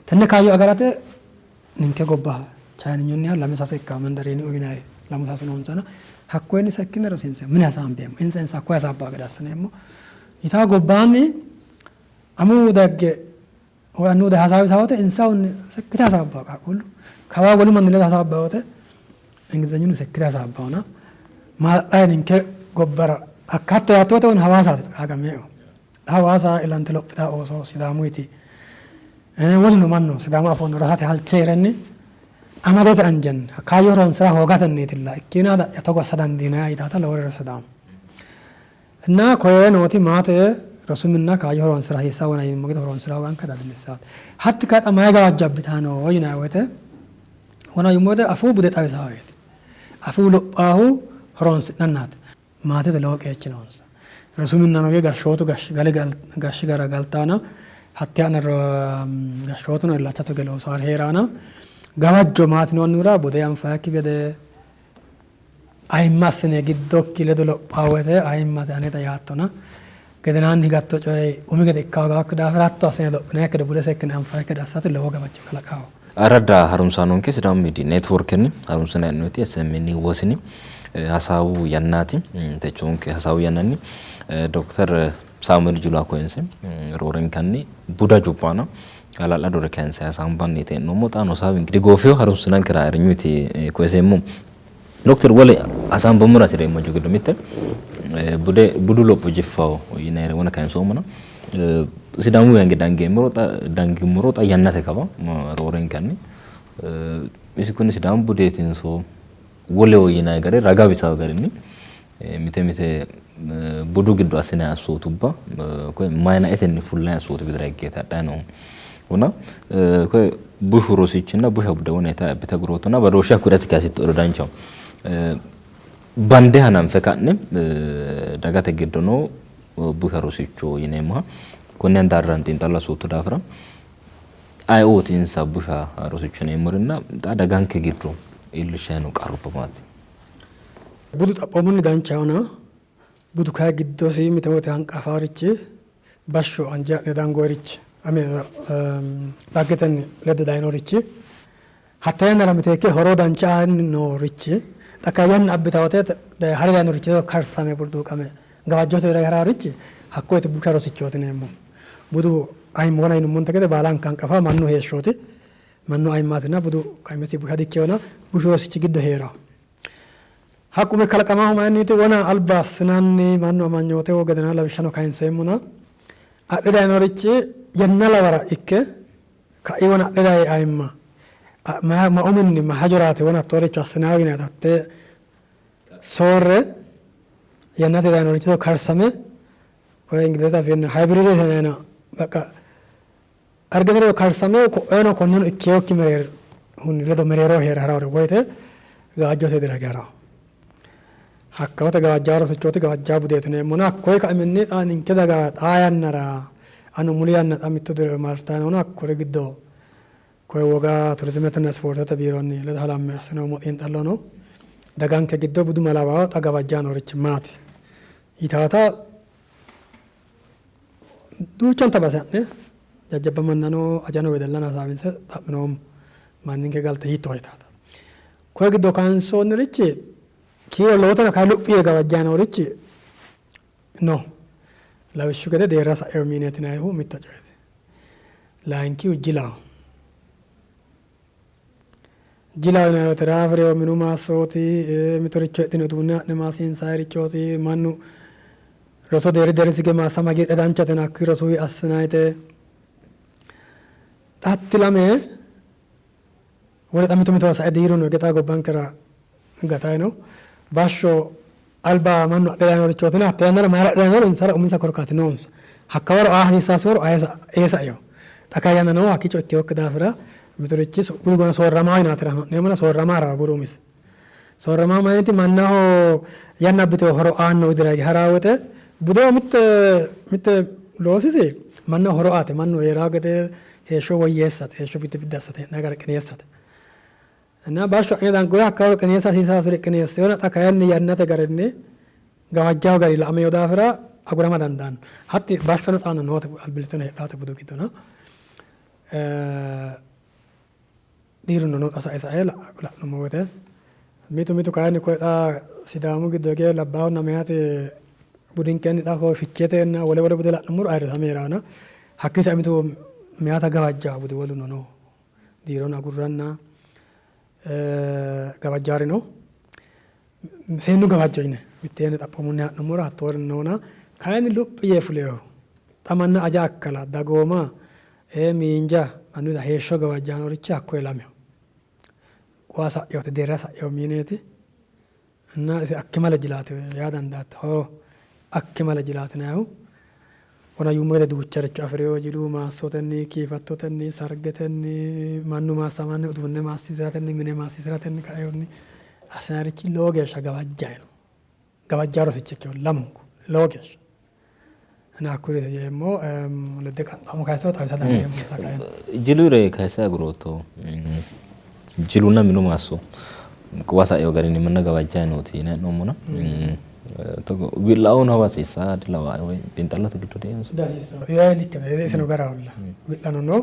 Tenne kaayyo agarate ninke gobba Chayininyunniha lame sase ikkawo mandariini uyinayiri lamu sasu noonsana hakkoyenni sekkine rosiinseemmo mine hasaambeemmo insa insa hakkoye hasaabbawo gede assineemmo yitawo gobbaanni amuwu dagge woy annuwu daye hasaawisa wote insahunni sekkite hasaabbawo qaaqquullu kawaa wolu manni ledo hasaabbawo wote Ingilizenyunni sekkite hasaabbawona maala'layi ninke gobbara hakka hatto yaatto wote Hawaasaati qaagamee'o Hawaasa ilante lophita ooso Sidaamuyiti woluno mannu Sidaamu afoonni rosate halche hee'renni amadote anjenni kaayyo horonsira hoogatenniitilla ikkiina togo assa dandiinanni yitaata lowore Sidaamu እና koye nooti maate rosu minna kaayyo horonsira hasiissawona yineemmo gede horonsira hooganke dadillissaate. Hatti kayi xa mayi gawajjo abbitayi no yinanni woyte wona yinummo woyte afuu bude xawisaareeti. Afuu lophaahu horonsi'nannaati. Maatete lowo qeechi noonsa. Rosu minnano gashshootu gale gashshi gara galtaana hatte aana gashshootuno illacha tuge loosaari heeraana gawajjo maati noonnihura bude anfayikki gede ayimma assine giddokki ledo lophaa woyte ayimmate aneta yaattona gedenaanni higatto coyi umi gede ikka hoogakki daafira hatto assine lophinayikki gede bude sekkine anfayikki gede assate lowo gawajjo kalaqaho. Aradda harunsaanonke Sidaamu Miidiyi Neetworkenni harunsinanni hee'noonniti SMN wosini hasaawu yannaati. Techoonke hasaawu yannanni Dokter Saamueeli Jula koyinse roorenkanni buda jubbaana hala'ladore kayinse hasaambanniiti hee'noommo. Xaano hasaawinke digoofino harunsinankera ayirrinyuyti koyiseemmo. Dokter wole hasaambammora hasireemmo hajo giddo mitte bude budu lopho jiffaho yinayire wona kayinsoommona Sidaamu yange dangeemmoro xa dangummoro xa yannate kawa roorenkanni isi kuni Sidaamu budeetinso woleho yinayi gari raga bisawo garinni mite mite budu giddo assinayi assootubba koye mayinaetenni fullayi assooti widira higgeeti hadhayi noohu. Wona koye bushu rosichinna busha bude wona yitayi abbite agurootona badooshshe hakkuyi kayisittoero danchaho. Bande hananfe ka'ne dagate giddo noo busha rosicho yineemmoha konne handaarira xiinxallo assootto daafira ayeooti insa busha rosicho yineemmorinna xa daganke giddo iillishshayi noo qarrubba maati? Budu xaphoomunni danchahona budu kayi giddosi mite woyte hanqafaarichi bashsho anje ha'ne dangoyirichi dhaggetenni ledo dayinorichi hatte yannara miteekke horo dancha aanni noorichi xa kayi yanna abbita wote hare dayinorichi ledo karsame burduuqame gawajjote haraarichi hakkoyeti busha rosichooti yineemmo. Budu ayimma wona yinummonte gede baalanka hanqafa mannu heeshshooti. Mannu ayimmaatina budu kaimisi busha dikkeyona bushu rosichi giddo hee'rawo. Hakku umi kalaqamahu mayinniiti wona alba assinanni mannu amanyooteho gedena lawishshano kayinseemmona adhe dayinorichi yanna lawara ikke ka'i wona adhe dayi ayimma ma uminni ma hajoraati wona hattooricho assinaawi yinayita hattee soorre yannate dayinorichi ledo karsame koye Ingilizete afiinni haybiriidete yinayina baqqa argete ledo karsame ko'eno konneno ikkeyokki mereerhunni ledo mereeroho hee're harawore woyte gawajjote widira hige harawo. Hakkawote gawajjaa rosichooti gawajjaa budeeti yineemmona hakkoye kaiminni xa ninke daga xaa yannara anu muli yanna xa mittu diro martayi noona hakkuri giddo koye woga turizimetenna ispoortete biironni ledo halamme assinoommo xiinxallo no. Daganke giddo budu malawaho xa gawajjaa noorichi maati yitaata duuchanta base ha'ne jajjabba mannano ajano wedellano hasaawinse xa'minoommo. Manninke galte hiittoo yitaata. Koye giddo kayinsoonnirichi kiiro lowotana kayi luphi yee gawajjayi noorichi no. Lawishshu gede deerra sa'eyo miineeti yinayihu mitto coyeeti. Layinkihu jilaho. Jilaho yinayi woyte raafireyo minu maassooti, mitoricho hidhine uduunne ha'ne maassiinsayirichooti, mannu roso deerri deerrisi gede maassama hagiidhe danchatena hakkuyi rosuyi assinayite. Xa hatti lame wole xa mito mitowa sae diiruno hige xa gobbankera gatayi no. Bashsho alba mannu adhe dayinorichootina hatte yannara mayira adhe dayinoro insara uminsa korkaati noonsa. Hakkawaro aa hasiissaasihoro ee saino. Xa kayi yanna noohu hakkiicho ikkinokki daafira miturichi budu gona soorramaho yinaatira hasi'neemmona soorrama harawo budu umisi. Soorramaho mayinniiti mannaho yanna abbitewo horo aanno widira hige harawo woyte budeho mitte mitte loosisi mannaho horo aate mannu heerawo gede heeshsho woyyeessate heeshsho biddi biddi assate hee'nayi gara qineessate. እና bashsho adhine dangoyi hakkawaro qineessa hasiisaasire qineesseyona xa kayinni yannate garinni gawajjawo gari la'ameyo daafira agurama dandaanno. Hatti bashshono xaano noote albillitteno heedhaate budu giddona. Diiruno no xa sae sae la'nummo woyte mitu mitu kayinni koye xa Sidaamu giddo hige labbaahunna meyaate budinkenni xa koye ficheetenna wole wole bude la'nummoro ayirrisame heeraana hakkii sae mitu meyaata gawajjawo budi woluno no. Diirono agurranna gawajjaari no. Seennu gawajjo yine mitteenni xaphoomunni ha'nummoro hattoori noona kayinni luphi yee fuleehu xa manna aja akkala dagooma miinja mannuta heeshsho gawajjaanorichi hakkoye lameho. Quwa sa'eyote deerra sa'eyo miineeti እና isi akkimale jilaati yaa dandaatto horo akkimale jilaati yinayihu wona yuummo gede duucharicho afi'reyo jilu maassotenni kiifattotenni sargetenni mannu maassamanni uduunne maassiisiratenni mine maassiisiratenni kaehunni assinannirichi lowo geeshsha gawajjayi no. Gawajjaa rosicho ikkeho lamunku lowo geeshsha. Ani hakkuriiti yeemmo ledde xa'mo kayisiro xawisa dandeemmo insa kayinni. Jilure kayisse agurootto. Jilunna minu maasso quwa saino garinni manna gawajjayi nooti yinanni hee'noommona togo wi'laono hawa hasiissaa dilawaae woy xiinxallote giddo deinso? Dihasiissanno. Yee likkete isino garaholla. Wi'lano no.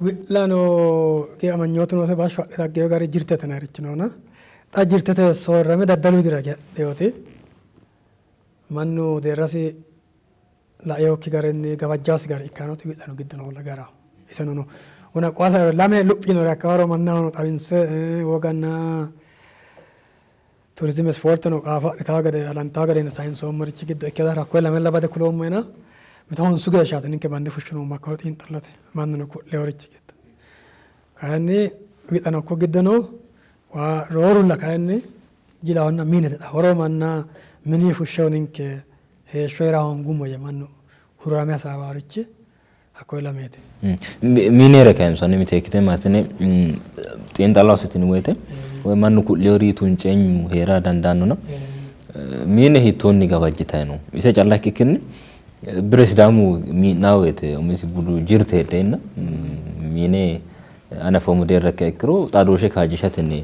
Wi'lano amanyootu noose bashsho adhe daggeyo gari jirtete yinannirichi noona xa jirtete soorrame daddalu widira hige hadheyoti mannu deerrasi lainokki garinni gawajjaasi gari ikkanoti wi'lano giddo noolla garaho. Iseno no. Wona quwa sainore lame luphi yinore hakkawaro mannahono xawinse woganna turizime ispoorteno qaafo adhitawo gede halantawo gede yine sayinsoommorichi giddo ikkino daafira hakkoye lamella bade kuloommohena mito honsu geeshshaati ninke bande fushshinoommo hakko xiinxallote mannuno ku'leworichi giddo. Kayinni wi'lano hakko giddo no roorulla kayinni jilahonna minete xa horo manna mini fushshewo ninke heeshsho hee'ra hoongummo yee mannu hururame hasaawarichi hakkoye lameeti. Minere kayinsanni miteekkite martine xiinxallo assitini woyte woy mannu ku'liyori tunceenyu hee'ra dandaannona mine hiittoonni gawajjitayi no? Ise calla ikkikkinni bire Sidaamu mii'naa woyte umisi budu jirte heedheenna mine ani afoommo deerra ikkiha ikkiro xaadooshshe kaajjishatenni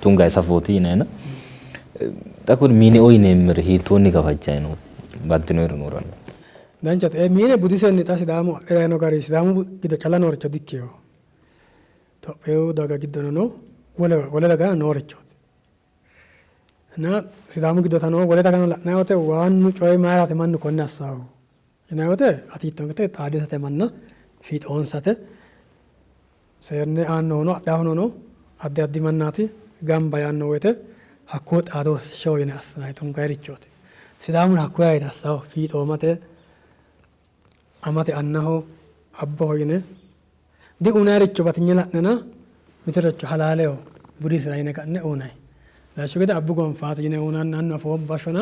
tungayi safooti yinayina xa kuni miineo yineemmeri hiittoonni gawajjayi no? Baddinoyiri nooralla. Danchate. Ee, miine budisenni xa Sidaamu adhe dayino gari Sidaamu giddo calla nooricho dikkino. Tophiyu daga giddono no, wole wole dagano noorichooti. Na Sidaamu giddota no wole dagano la'nanni wote waannu coyi mayiraati mannu konne assaahu yinanni wote ati yiittonte gede xaadisate manna fiixoonsate seenne aannohuno adhaahuno no addi addi mannaati gamba yaanno woyte hakkuyi xaadooshsheho yine assinanni tungayirichooti. Sidaamuno hakkuyi ayiti assaho fiixoomate amate annaho abboho yine diuyinayiricho batinye la'nena mitoricho halaaleho budisira yine ka'ne uyinayi. Lawishshu gede abbu gonfaati yine uyinanni annu afoommo bashshona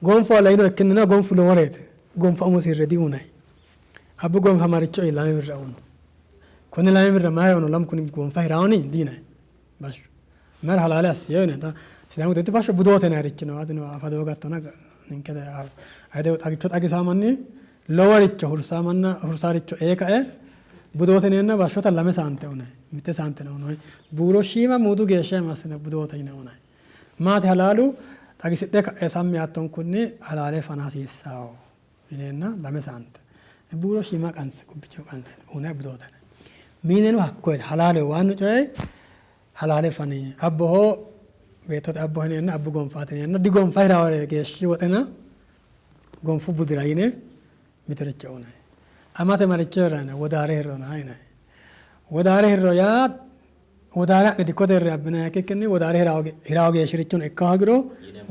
gonfu laino ikkinnina gonfu loworeeti. Gonfa umosi hirre diuyinayi. Abbu gonfa maricho lame birra uyino. Konne lame birra mayira uyino lamu kuni gonfa hirawoni diyinayi bashsho. Mayira halaale assiyo yinayi. Xa Sidaamu giddo bashsho budoote yinayirichi no atino afa doogattona ninke ayide xagicho xagisaa manni loworicho hursaa manna hursaaricho ee kae budoote yineenna bashshota lame saante uyinayi mitte saanteno uyinayi. Buuro shiima muudu geeshsha massine budoote yine uyinayi. Maati halaalu xagisidhe ka'e sammi yaattonkunni halaale fana hasiissawo yineenna lame saante buuro shiima qanse qubbicho qanse uyinayi budoote yinayi. Miineno hakkoye halaaleho waannu coyi halaale fani abboho beettote abboho yineenna abbu gonfaati yineenna digonfa hirawore geeshshi woxena gonfu budira yine mitoricho uyinayi. Amate maricho hirranni yinayi wodaare hirrona yinayi. Wodaare hirro yaa wodaare ha'ne dikkote hirre abbinayiha ikkikkinni wodaare hirawo geeshshirichono ikka hoogiro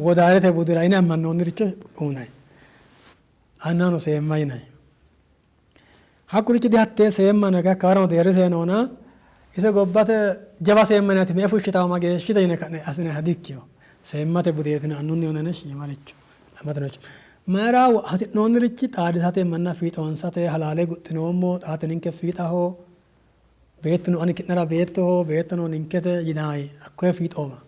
wodaarete budira yine ammannoonniricho uyinayi. Annano seemma yinayi. Hakkurichi dihattee seemma no hakkawarano deerrise noona ise gobbate jawa seemma yinanniti me''e fushshitawo mageeshshite yine ka'ne assinanniha dikkino. Seemmate budeetina annunni uyinanni shiimaricho amateno mayira hasi'noonnirichi xaadisate manna fiixoonsate halaale guxxinoommo xaate ninke fiixaho beettuno ani ki'nera beettoho beettono ninkete yinayi hakkoye fiixooma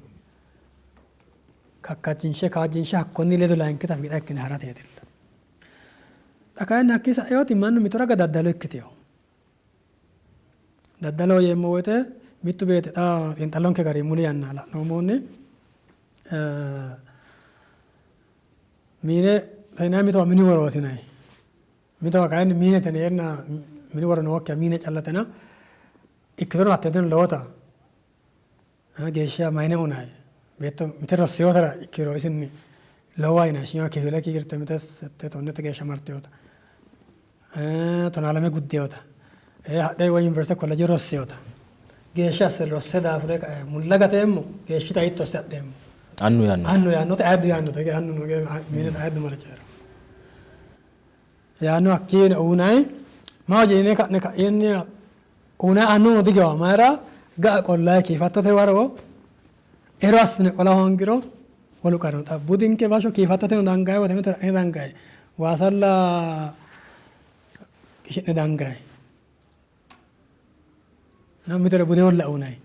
kakkachinshe kaajjinshe hakkonni ledo layinkita fiixa ikkine harateetilla. Xa kayinni hakkii sa'eyooti mannu mito raga daddalo ikkiteyo. Daddaloho yeemmo woyte mittu beetti xa xiinxallonke gari muli yanna la'noommohunni miine sayinay mitowa mini worooti yinanni. Mitowa kayinni miinete yineenna mini woro nookkiha miine callatena ikkitono hatteenteno lowota geeshsha mayine unayi beetto mite rosseyotara ikkiro isinni lowa yinayi shiima kifile kiirte mite sette tonnete geeshsha marteyota tonaa lame guddeyota hadhe woy yuniversite kolleje rosseyota geeshsha asse rosse daafure kae mulla gateemmo geeshshita hiitto asse adheemmo Annu yaanno. Annu yaannote ayiddu yaannote annu no minete ayiddu mare coyi'ra yaanno hakkiino unayi maahoyye yine ka'ne ka'eenni unayi annuno digiwa mayira ga'a qollayi kiifattote waro ero assine qola hoongiro wolu qarri no. Xa budinke bashsho kiifattoteno dangayi wote mito ra'ne dangayi waasalla qishi'ne dangayi mitore budeholla unayi.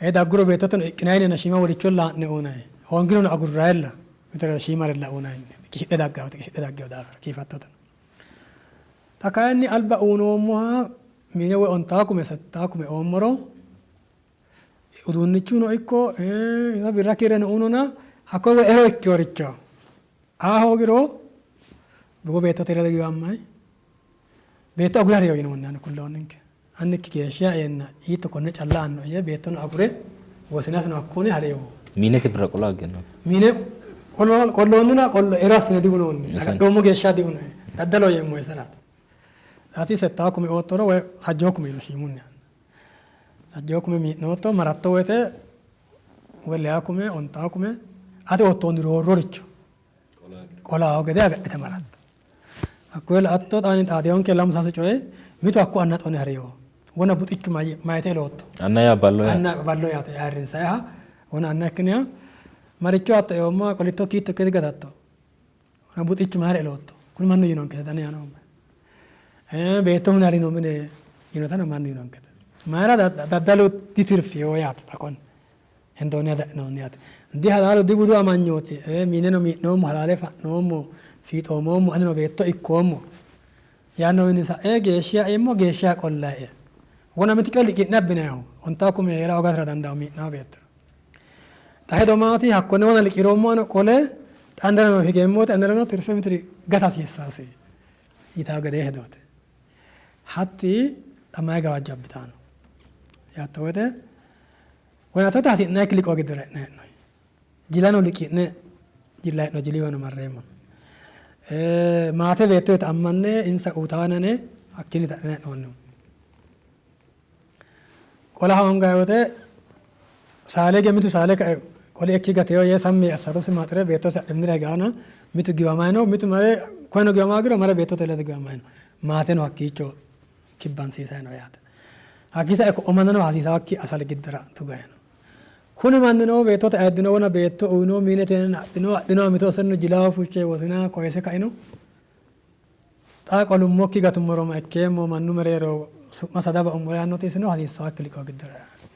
Dagguro beettote iqqinayinna shiima woricholla haa'ne uynanni. Hoongirono agurrayilla mitore shiimarella uynanni. Qishidhe daggawo qishidhe daggewo daafira kiifattote. Xa kayinni alba uynoommoha mine woy 50 70 oommoro uduunnichuno ikko birra kiirreno uynona hakkoye woy ero ikkeworicho aa hoogiro bugo beettote ledo giwammayi beetto agure hariyo yinoonni ani kulloonninke. Annikki geeshsha eenna hiitto konne calla aannoe yee beettono agure wosinasino hakkuuni hariyo. Miinete birra qola hoggino. Miine qolloonnina ero assine diuynoonni. Agadhoommo geeshsha diuynoe. Daddaloho yeemmo iseraati. Ati 70 oottoro woy 30 yino shiimunni. 30 mii'nootto maratto woyte woy 60 90 ati oottoonni roorroricho qolaawo gede agadhite maratto. Hakkuyi la''atto xaani xaadeyonke lamu sasu coyi mitu hakku anna xone hariyo. Wona buxichu mayite elootto. Anna yaa ballo yaate. Anna ballo yaate ayirrinsayiha wona anna ikkiniha maricho hatto eoommoha qolittokki hiitto ikkite gatatto. Wona buxichu mayira elootto. Kuni mannu yinonkete dani yaano. Beetto hune harino mine yinotano mannu yinonkete. Mayira daddalu ditirfiyo yaate xa konne. Hendoonni adhinoonni yaate. Dihalaalu dibudu amanyooti mineno mi'noommo halaale fa'noommo fiixoomoommo anino beetto ikkoommo yaannowinni sa'e geeshshiha eemmo geeshshiha qollae. Wona mitu coyi liqii'ne abbinayihu 50 hee'ra hoogasira dandaanno mi'nawo beettira. Xa hedo maati hakkonne wona liqiiroommohano qole xa anerano higeemmo woyte anerano tirfe mitiri gata hasiissaasi yitawo gedee hedooti. Hatti xa mayi gawajjo abbitanno yaatto woyte Woyatote hasi'nannikki liqoo giddora e'ne hee'noonni. Jilano liqii'ne jilla hee'no jiliwano marreemmo. Maate beettoyita ammanne insa uutaanane hakkiinni ta'ne hee'noonnihu. Qola hoongayi wote saale hige mitu saale kae qoli ekki gateyo yee sammi yee assarosi maaxire beettosi adhe minira higaana mitu giwamayi no mitu mare koyeno giwama hoogiro mare beettote ledo giwamayi no. Maateno hakkiicho kibbansiisayi no yaate. Hakkii sae ko'o mannano hasiisawakki asali giddora tugayi no. Kuni mannino beettote ayiddino wona beetto uyino miine teenna adhino adhinoha mito senno jilaho fushshe wosina koyise kaino. Xa qolummokki gatummoro ma ikkeemmo mannu mereero su'ma sada baummo yaannoti isino hasiissawakki liqoo giddora eanno.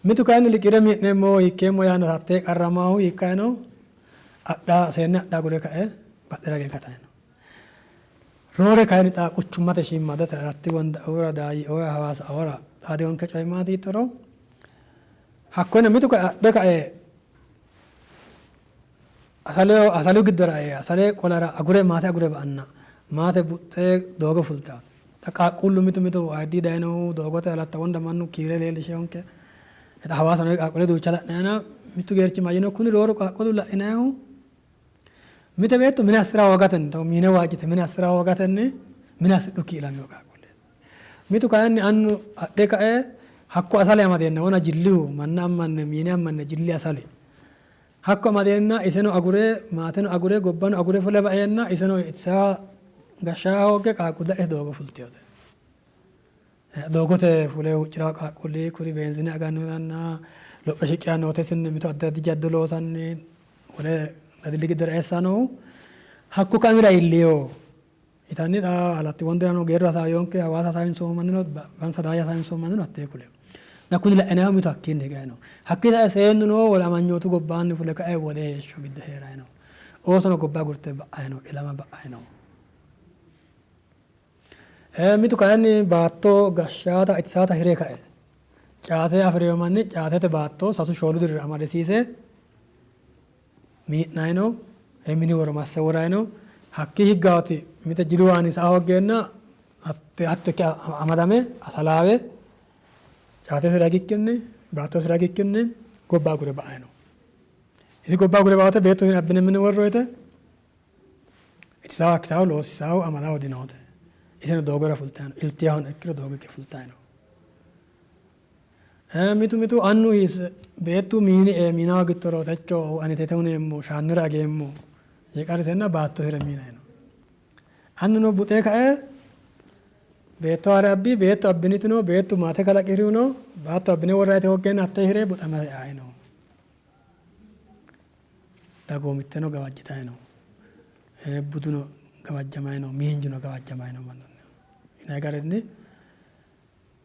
Mitu kayinni liqiire mi'neemmo hiikkeemmo yaanno hattee qarramaahu hiikkayino adha seenne adha agure kae badhera hige gatayi no. Roore kayinni xa quchummate shiimmaddate Alatti Wondaoora, Daayyeoora, Hawaasaoora xaadinonke coyi maati yittoro hakkoyeno mitu kae adhe kae asalu giddora ee asale qolara agure maate agure ba''anna maate buxxe doogo fultaate. Xa qaaqquullu mitu mitu ayiddi dayinohu doogote Alatta Wonda mannu kiire leellisheyonke. Xa Hawaasa noo qaaqquulle duucha la'nayina mittu geerchi mayyino kuni rooru qaaqquullu la'inayihu Mite beetto mine assi'ra hoogatenni tawo miine waajjite mine assi'ra hoogatenni mine assidhukki ilamino qaaqquulleeti. Mitu kayinni annu adhe kae hakko asale amadeenna wona jillihu manna ammanne miine ammanne jilli asali hakko amadeenna iseno agure maateno agure gobbano agure fule baeenna iseno itisaa gashshaa hoogge qaaqquulle adhite doogo fultinote. Doogote fule huucci'raa qaaqquulli kuri beenzine agannotanna lophe shiqqi yaanno wote isinni mitu addi addi jaddo loosanni wole dadilli giddora eessanni noohu hakku kaimira iilliyo yitanni xa Alatti Wondirano geerru hasaawiyonke Hawaasa hasaawinsoommo mannino Bansa Daayye hasaawinsoommo mannino hattee kuleyo. Na kuni la'inayihu mitu hakkiinni higayi no. Hakkii sae seennuno wole amanyootu gobbaanni fule kae wole heeshsho giddo hee'rayi no. Oosono gobba agurte ba'ayi no, ilama ba'ayi no. Mitu kayinni baatto gashshaata itisaata hire kae caate afi'rino manni caatete baatto sasu shoolu dirira amadisiise mii'nayi no, mini woro masse worayi no. Hakkii higgaati mite jiluwaani sa'a hooggeenna hatto ikke amadame asalaawe caatesi ragikkinni baattosi ragikkinni gobba agure ba''ayi no. Isi gobba agure ba''ate beettosi abbine mine worroyite Itisaahu akkisaahu loosisaahu amalaahu dinoote. Iseno doogora fultayi no. Iltiyahono ikkiro doogo ikke fultayi no. Mitu mitu annu beettu miini ee miinaho gittoro techo ani tete huneemmo shaannore ageemmo yee qarrisenna baatto hire miinayi no. Annuno buxe kae beetto haare abbi beetto abbinitino beettu maate kalaqirino baatto abbine worrayite hooggeenna hattee hire buxamate eayi no. Dagoomitteno gawajjitayi no, buduno gawajjamayi no, miinjuno gawajjamayi no mannunnihu yinayi garinni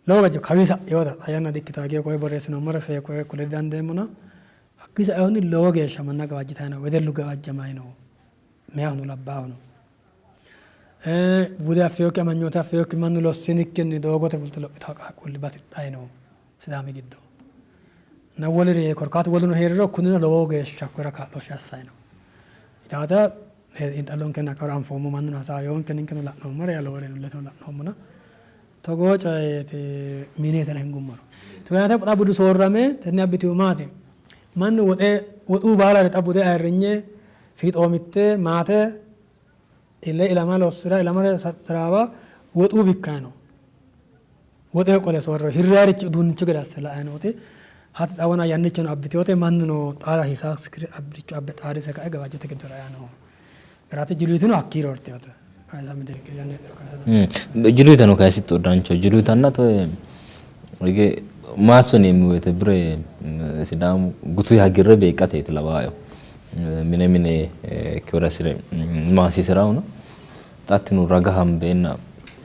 Lowo gawajjo kawii sa'inota xa yanna di''ikkitawo hige koye borreessinoommore fee koye kule didandeemmona hakkii sainohunni lowo geeshsha manna gawajjitanni no, wedellu gawajjamanni no, meyahuno labbaahuno. Bude affinokki amanyoote affinokki mannu lossinikkinni doogote fulte lophitawo qaaqquulli batidhanni no Sidaami giddo. Na woliri korkaatu woluno hee'riro kunino lowo geeshsha hakkuyira kaa'looshshe assanni no. Itaata xiinxallonkenni hakkawaro anfoommo mannuno hasaawinonke ninkeno la'noommore lowore illeteno la'noommona togoo coyeeti mine yitine hingummoro. Togo yaate xa budu soorrame tenne abbitinohu maati? Mannu woxe woxu baalare xa bude ayirrinye fiixoomitte maate ile ilama lossira ilamate taraawa woxu bikkayi no. Woxeho qole soorro hirrayirichi uduunnichu gede asse la''ayi nooti hatti xa wona yannichono abbitinote mannuno xaada hasiisaakkiri abbicho abbe xaadise kae gawajjote giddora eanni noo garaati. Jiluyitino hakkii roortinote. Kayisa miteekke yanna heedhuro kayisa dandiinanni. Jiluyitano kayisitto danchaho. Jiluyitanna toe hige maasso yineemmo woyte bire Sidaamu gutu hagiirre beeqqateeti lawaae. Mine mine ikkewore assire maasiisiraahuna xa hattino raga hambeenna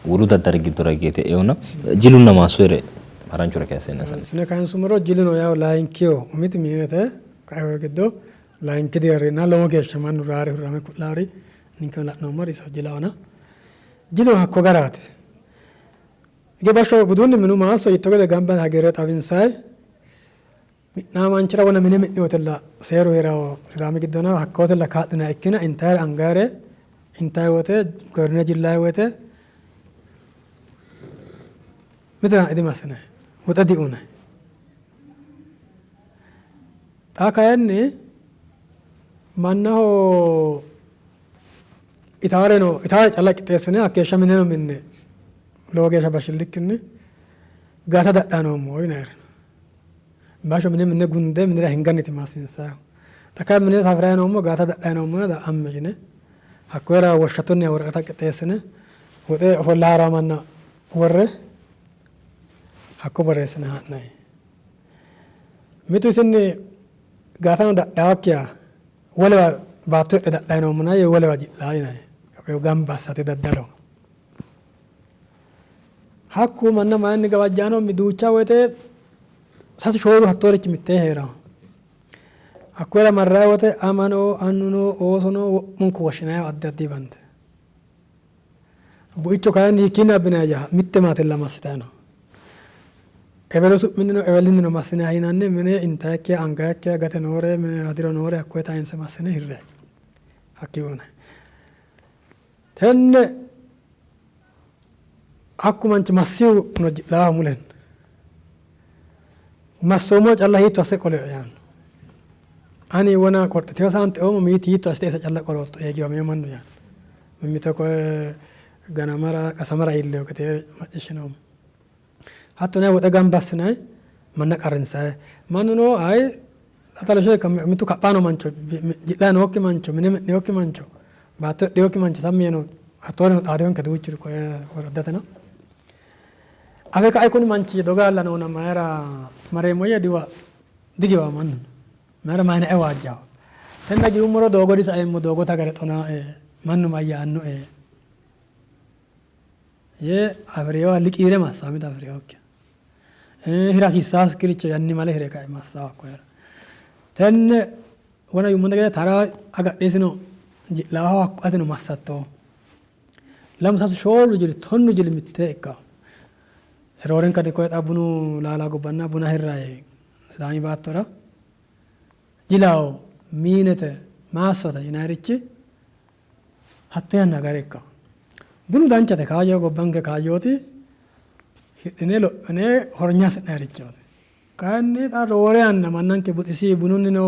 wolu daddali giddora higeeti e'eehuna jilunna maassoyere haranchore kayisseenna sani. Sine kayinsummoro jiluno yawo layinkiho umiti miinete qae giddo layinki deerrinna lowo geeshsha mannu raare hururame ku'laari ninkeno la'noommori iso jilahona. Jiluno hakko garaati. Hige bashsho budunni minu maasso yitto gede gamba yine hagiirre xawinsayi mi'naa manchira wona mine mi'niwotella seeru hee'rawo Sidaami giddona hakkawotella kaa'linanni ikkina intayire angayire intayi wote gorrine jillayi wote mito yanna dimassinanni woxe diuyinanni. Xa kayinni mannaho itaareno itaare calla qixxeessine hakkeeshsha mineno minne lowo geeshsha bashillikkinni gata dadhanni noommo yinayiri no. Bashsho mine minne gunde minira hinganniti maassiinsayihu. Xa kayinni mine safiranni noommo gata dadhanni noommona amme yine hakkuyira woshshattonniha woraqata qixxeessine woxe ofolle haa'rawo manna worre hakko borreessine ha'nanni. Mitu isinni gaatano dadhaakkiha wolewa baatto hidhe dadhanni noommona yee wolewa ji'laa yinanni. Kaphpheewu gamba assate daddaloho. Hakku manna mayinni gawajjaano duucha woyte sasu shoolu hattoorichi mittee hee'rawo. Hakkuyira marrayi wote amano annuno oosono wo'munku woshshinayiwa addi addi bante. Buicho kayinni hiikkiinni abbinayiyya? Mitte maatella massitayi no. Ewelo su'minnino ewelinnino massinayi yinanni mine intayikkiha angayikkiha gate noore mine hadiro noore hakkoye tayinse massine hirrayi. Hakkii uynanni. Tenne hakku manchi massihu no ji'laahu mulenni. Massoommoha calla hiitto asse qolioe yaanno. Ani wona qorxitino saante oommo miiti hiitto assite ise calla qolootto ee giwamino mannu yaanno. Mimmito koye ganamara qasamara iilleyo gede macciishshinoommo. Hattono woxe gamba assinanni manna qarrinsanni. Mannuno ayi xaxaloshe mittu kaphaano mancho ji'layi nookki mancho mine mi'ninokki mancho baatto hidhinokki mancho sammi yee no hattoorino xaadinonke duuchuri koye woraddateno. Afe kae kuni manchi dogaalla noona mayira mareemmo yee diwa digiwawo mannuno. Mayira mayinae waajjawo. Tenne giwummoro doogo disaeemmo doogote agare xonaae mannu mayyaannoe yee afi'reyoha liqiire massawo mito afi'reyokkiha. Hira hasiissaakkiricho yannimale hire kae massawo hakkoyera. Tenne wona yuummonte gede tara agadhe isino ji'laaho hakko atino massattoho. Lamu sasu shoolu jili tonnu jili mittee ikkawo. Roorenka dikko xa bunu laala gobbanna buna hirrayi Sidaami baattora jilaho miinete maassote yinayirichi hatte yanna gari ikkawo. Bunu danchate kaayyo gobbanke kaayyooti hidhine lophine hornya hasi'nayirichooti. Kayinni xa roore yanna mannanke buxisi bununnino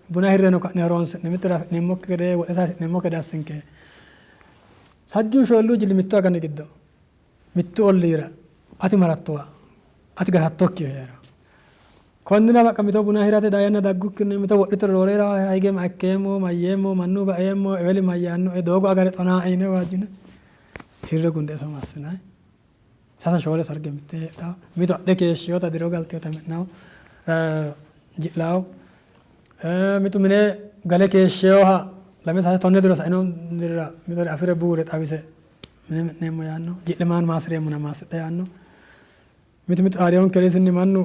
buna hirreno ka'ne horonsi'ne mittore afi'neemmokki gede woxe sayisi'neemmokki gede assinke. Sajjuu shoollu jili mittu agani giddo mittu olliira ati marattowa ati gatattokkihu hee'ra. Konnira baqa mito buna hirate dayanna daggukkinni mito wodhitoro roorera hige ma ikkeemmo mayyeemmo mannu baeemmo eweli mayyaannoe doogo agare xonaae yine waajjine hirre gunde iso massinayi. Sase shoole sarge mittee heedhawo. Mitu adhe keeshshiwota diro galtewota mi'nawo ji'lawo. Mitu mine gale keeshsheewoha lame sase tonne diro saino dirira mitore afire buure xawise mine mi'neemmo yaanno. Ji'le maan maassi'reemmona maassidhe yaanno. Mitu mitu xaadinonkeri isinni mannu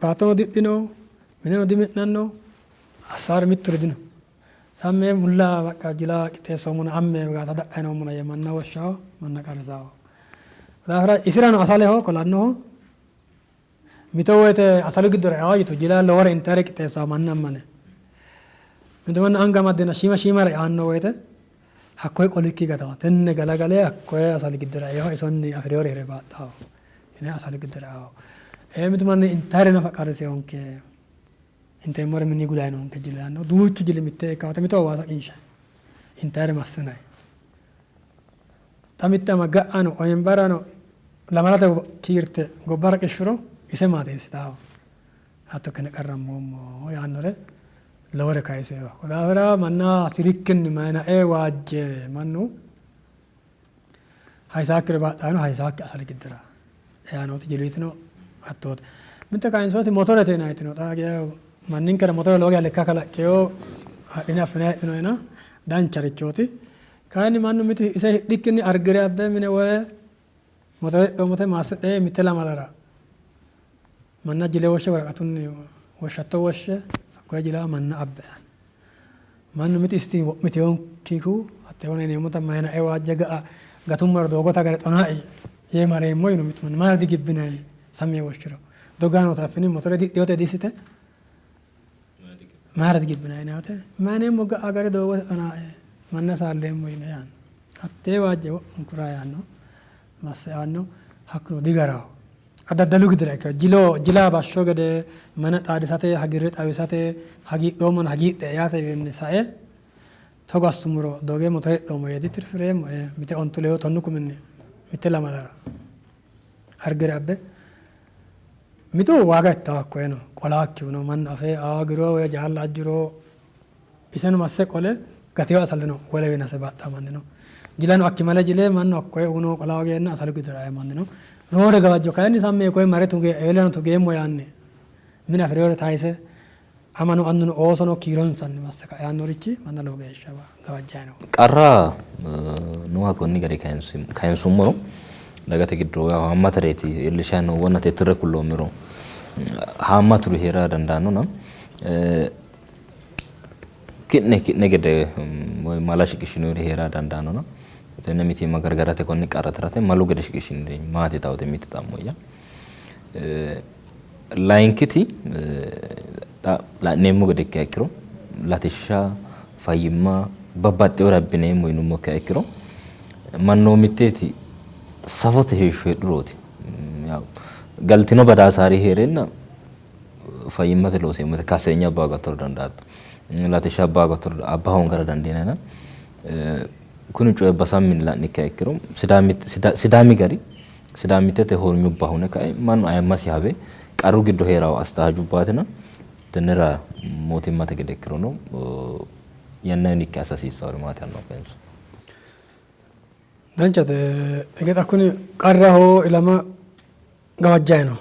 baattono didhino, mineno dimi'nanno, assaari mitturi dino. Samme mulla baqqa jila qixxeessoommona amme gaata dadhayi noommona yee manna woshshawo, manna qarrisawo. Daafira isirano asaleho qolannoho. Mito woyite asalu giddora eao yitu jila lowore intayire qixxeessawo manna ammane. Mitu manni anga amaddeenna shiima shiimare eanno woyite hakkoye qolikki gatawo. Tenne galagale hakkoye asali giddora eeho isonni afi'rinore hire baaxxawo yine asalu giddora eawo. Ee mitu manni intayire nafa qarrisewonke inteemmore mini gudayi noonke jili yaanno. Duuchu jili mittee ikkawote mitowa waasa qinshayi intayire massinayi. Xa mitte ama ga'ano oyimbarano lamalate kiirte gobbara qishshuro ise maateessitawo. Hatto ikkine qarrammoommo yaannore lowore kayiseewa. Ko daafira manna hasi'rikkinni mayinae waajje mannu haysaakkire baaxxaano haysaakki asali giddora eanoti jiliitino hattoote. Mitte kayinsooti motorete yinayitino xaa geya manninkera motore lowo geya lekka kalaqqeyo hadhine affine heedhinoyina dancharichooti. Kayinni mannu mitu ise hidhikkinni argire abbe mine wore motore hidhoommote maassidhe mitte lamalara manna jile woshshe woraqatunni woshshatto woshshe hakkoye jila manna abbe yaanno. Mannu mitu isti wo'miteyokkihu hatte wona yineemmota mayinae waajje ga'a gatummoro doogote agare xonae yee mareemmo yino mitu manni mayira digibbinayi sammi yee woshshiro dogaanoota affini motore didhiyote disite mayira digibbinayi yinayote mayineemmo ga'a agare doogote xonae manna saalleemmo yine yaanno. Hattee waajje wo'munkura yaanno masse aanno hakkuno digaraho. Daddalu giddora ikkino jilo jila bashsho gede mana xaadisate hagiirre xawisate hagiidhoommona hagiidhe yaatewiinni sae togo assummoro doge motore hidhoommo yee ditirfireemmo ee mite ontu leewu tonnu kuminni mitte lamalara argire abbe mitu waaga ittawo hakkoyeno qolaakkihuno mannu afe aagiro woy jaalla ajjuro iseno masse qole gatewo asalino wolewiinni hase baaxxawo manni no. Jilano akkimale jile mannu hakkoye uno qola hoogeenna asalu giddora eanno manni no. Roore gawajjo kayinni sammi yee koye mare tuge eweleno tugeemmo yaanni mine afi'rinore tayise amano annuno oosono kiironsanni masse kae yaannorichi manna lowo geeshsha gawajjayi no. Qarra nooha konni gari kayinsummoro dagate giddo haammatareeti iillishanni noohu wona tittirre kulloommero haammaturi hee'ra dandaannona Ki'ne ki'ne gede woy mala shiqishshinoyiri hee'ra dandaannona tenne mitiimma gargarate konni qarra tirate malu gede shiqishshiniri maati yitawote mitte xa'mo'ya. Layinkiti xa la'neemmo gede ikkiha ikkiro latishsha, fayyimma babbaxxewore abbineemmo yinummo ikkiha ikkiro mannoomitteti safote heeshsho heedhurooti. Galtino badaasaari hee'reenna Fayyimmate looseemmo woyte kasseenya abba hoogattora dandaatto. Latishsha abba hoogattora abba hoongara dandiinanna kuni coyibba sammi yine la'nikkiha ikkiro Sidaami gari Sidaamittete hornyubba hune kae mannu ayimmasi hawe qarru giddo hee'rawo assita hajubbaatina tennera mootimmate gede ikkirono yannanni ikke assa hasiissawori maati yaannoha kayinso. Danchate hige xa kuni qarraho ilama gawajjayi no,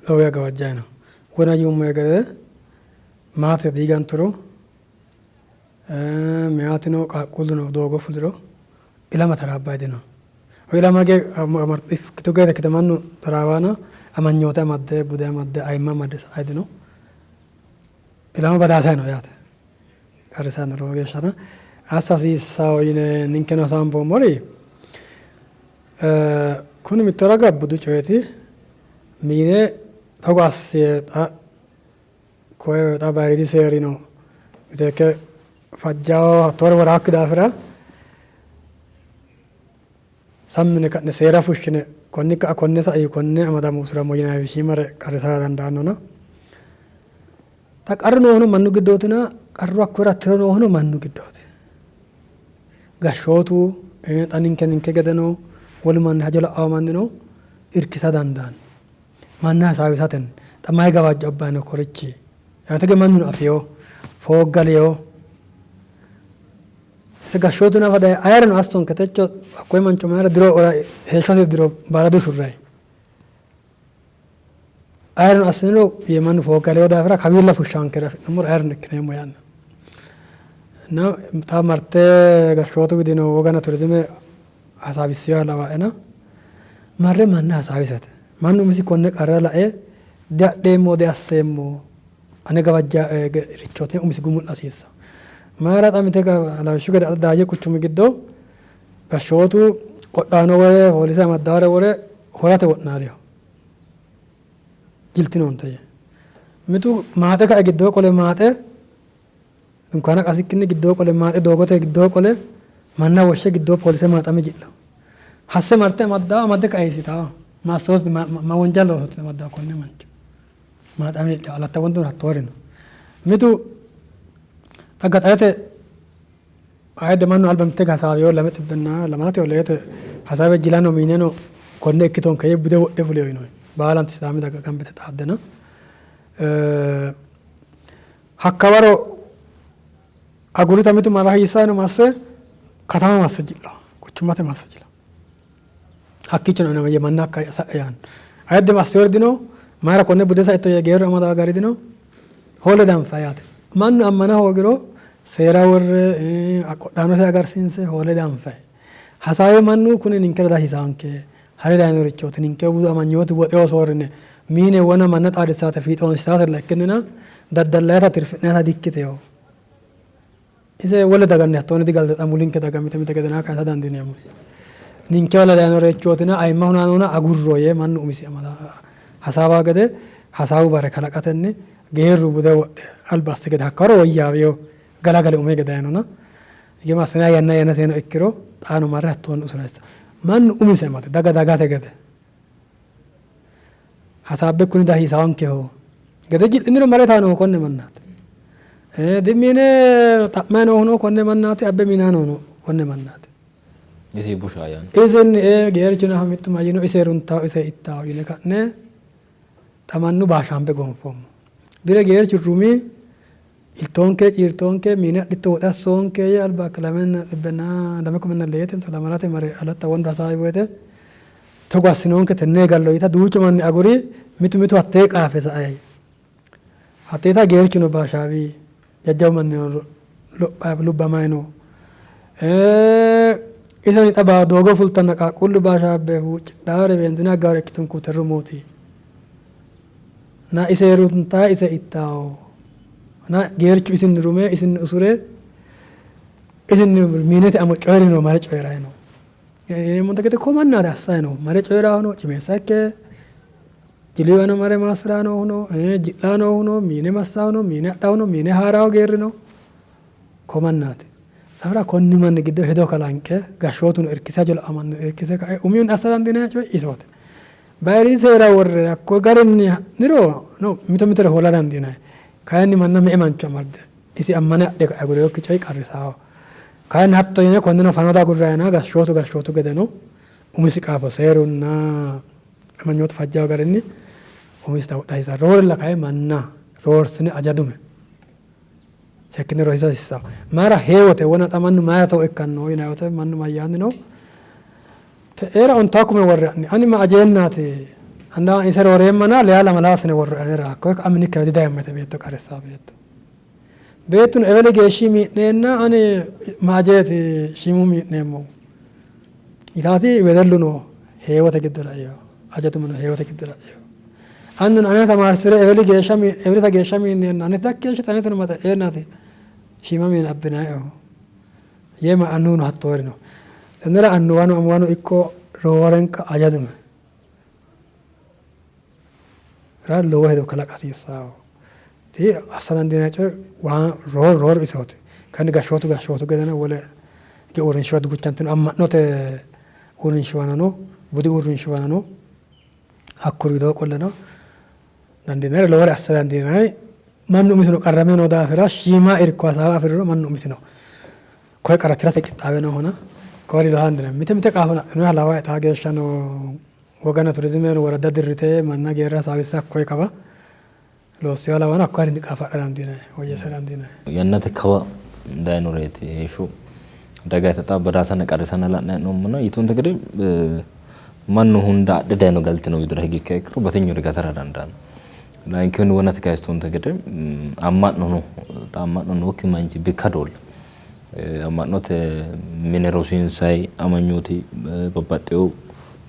lowo geya gawajjayi no. Wona yuummohe gede maate diiganturo, meyaatino qaaqquulluno doogo fuliro ilama taraabbayi dino. Ilama ikkitu gede ikkite mannu taraawaana amanyoote amadde, bude amadde, ayimma amadde sa'ayi dino. Ilama badaasayi no yaate. Qarrisanno lowo geeshshana. Assa hasiissawo yine ninkeno hasaamboommori Kuni mitto raga budu coyeeti. Miine togo assie xa koye xa bayiriidi seerino miteekke fajjawo hattoore woraakki daafira sammi yine ka'ne seera fushshine konni ka'a konne sai konne amadamo usuramo yinanni shiimare qarrisara dandaannona. Xa qarru noohuno mannu giddootina qarru hakkuyira tiro noohuno mannu giddooti. Gashshootu xa ninke ninke gedeno wolu manni hajo la'awo mannino irkisa dandaanno. Manna hasaawisatenni xa mayi gawajjo abbayi no korichi yaate ge mannuno afewo fooggaleo ise gashshootu nafa daye ayerano assonke techo hakkoye mancho mayira diro heeshshosi diro baala diusurrayi. Ayerano assiniro yee mannu fooggaleo daafira kawiilla fushshaankere afi'nummoro ayerano ikkineemmo yaanno. Na xa marte gashshootu widino wogana turizime hasaawissinoha lawaena marre manna hasaawisate. Mannu umisi konne qarra lae diadheemmo diasseemmo ane gawajjaarichooti umisi gumu'la hasiissa. Mayira xa mite lawishshu gede Daayye quchumi giddo gashshootu qodhaano wore poolise amaddaare wore horate wo'naalino. Jiltinoonte yee. Mitu maaxe kae giddoo qole maaxe dunkaana qasikkinni giddoo qole maaxe doogote giddoo qole manna woshshe giddoo poolise maaxame ji'la. Hasse marte amaddaa amadde kaeessitaa ma assooti ma wonjal loosotti amaddaa konne mancho. Maaxame ji'la Alatta Wondono hattoori no. Mitu xa gaxarete ayidde mannu alba mitte hasaawiyo lame xibbenna lamalate leete hasaawe jilano miineno konne ikkitonke yee bude wodhe fulino yinoyi. Baalanti Sidaami daga gamba yite xaaddena. Hakkawaro agurita mitu mara hiissayino masse katama masse ji'la quchummate masse jila. Hakkiichono inama yee manna hakka sa'e yaanno. Ayidde massewori dino mayira konne bude saitto yee geerru amada gari dino hoole danfa yaate. Mannu ammana hoogiro seera worre qodhaanote agarsiinse hoole danfay. Hasaawe mannu kuni ninkera dihasiisaanke hare dayinorichooti ninke budu amanyooti woxeho soorrine miine wona manna xaadissaate fiixoonsisaatella ikkinnina daddallayita tirfi'nayita dikkiteyo. Ise wole daganni hattoonni digalte xa mulinke daga mite mite gedenaa kayisa dandiineemmo. Ninkewa dayinorichootina ayimma hunaanona agurro yee mannu umisi amada hasaawa gede hasaawu bare kalaqatenni geerru bude wodhe alba assi gede hakkawaro woyyaawiyo galagale ume hige dayinona hige massinanni yanna yannateno ikkiro xaano marre hattoonni usura hasiissanno. Mannu umise amade daga dagate gede hasaabbe kuni dihasiisaankeho gede ji'liniro mare itayi noohu konne mannaati. Dimmiine xa'mayi noohuno konne mannaati, abbe miinayi noohuno konne mannaati. Isi busha yaanno. Isinni ee geerchu nafa mittu mayyino ise runtawo ise ittawo yine ka'ne xa mannu baashaambe goonfoommo. Bire geerchu rumi iltoonke ciirtoonke miine adhitto woxe assoonke yee alba lamenna xibbenna lame kumenna leetenso lamalate mare Alatta Wondo hasaawi woyte togo assinoonke tenne gallo yita duuchu manni aguri mitu mitu hattee qaafe sae hatteeta geerchuno baashaawi jajjabu mannino lopha lubbamay no. Iseni xa doogo fultanna qaaqquullu baashaabbe huuccidhaare beenzine aggaare ikkitunku terrumooti. Na ise runtaa ise ittaawo. Na geerchu isinni rume isinni usure isinni miinete amo coyi'rino mare coyi'rayi no. Yeemmonte gede ko mannaati assayi noohu mare coyi'rahu no cimeessa ikke jiliwano mare maassi'rayi noohu no ji'layi noohu no miine massahu no miine adhahu no miine haarahu geerri no ko mannaati. Daafira konni manni giddo hedo kalanqe gashshootuno irkise hajo la'amanno irkise kae umihunni assa dandiinanni coyi isooti. Bayiriidi seera worre hakko garinni ha'niro no mito mitore hoola dandiinanni. Kayinni manna me''e mancho amadde isi ammane adhe kae agurinokki coyi qarrisaho. Kayinni hatto yine konneno fano diagurrayina gashshootu gashshootu gedeno umisi qaafo seerunna amanyootu fajjawo garinni umisita wodha hasiissanno. Roorella kayi manna roorsine ajadume seekkine rosiisa hasiissanno. Mayira heewote wona xa mannu mayira togo ikkanno yinanni woyte mannu mayyaanni no? Te'eera ontaa kume worre ani ani ma ajeennaati anna ise rooreemmana leya lamala assine worroe anera hakkoye ka'a minikkira didayemma yite beetto qarrissaa beetto. Beettuno eweli geeshshi mii'neenna ani ma ajeeti shiimu mii'neemmohu yitaati wedelluno heewote giddora eino ajatumino heewote giddora eino. Annuno ane tamaarsire eweli geeshsha ewelita geeshsha mii'neenna ane dakkeeshshi anetino ma xe'eennaati shiima miine abbinayehu. Yee ma annuwuno hattoori no. Tennera annuwano amuwano ikko roorenka ajadume ra lowo hedo kalaqa hasiissanno. Tii assa dandiinanni coyi rooru rooru isooti. Kayinni gashshootu gashshootu gedeno wole hige uurrinshuwa duuchantino amma'note uurrinshuwano no, budu uurrinshuwano no. Hakkuri widoo qolleno dandiinannire lowore assa dandiinanni. Mannu umisino qarrame noo daafira shiima irko hasaawa afi'riro mannu umisino koye qarra tirate qixxaawe noohona koye loosa dandiinanni. Mite mite qaafo adhinoha lawae xaa geeshshano woganna turizime woradda dirrite manna geerra hasaawisse hakkoye kawa loossinoha lawanno hakko garinni qaafo adha dandiinanni woyyeessa dandiinanni. Yannate kawa dayinoreeti heeshsho dagayita xa badaasanna qarrisanna la'nanni hee'noommona yitunte gede mannu hunda adhe dayino galtino widira higi ikkiha ikkiro batinyuri gatara dandaanno. Layinkihunni wonate kayisittonte gede amma'no no. Xa amma'no nookki manchi bikkadolla. Amma'note mine rosiinsayi amanyooti babbaxxewo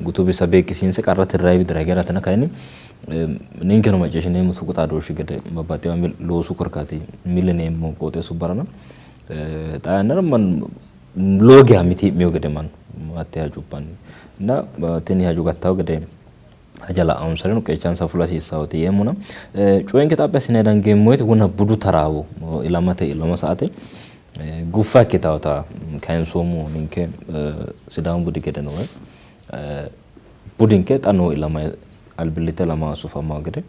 Gutu bissa beeqqisiinse qarra tirranni widira hige haratenna kayinni ninkeno macciishshineemmo tuqu xaadooshshi gede babbaxxeewo loosu korkaati millineemmo qooxeessubbarano xaa yannara mannu lowo geya mitii'mino gede mannu hatte hajubbanni na tini hajo gattawo gede haja la'annonsarino qeechansa fula hasiissawote yeemmona coyenke xaphi assine dangeemmo woyte wona budu taraawo ilamate ilama sa''ate guffa ikkitawota kayinsoommo ninke Sidaamu budi gede no budinke xa noo ilama albillitte ilama sufamanno gede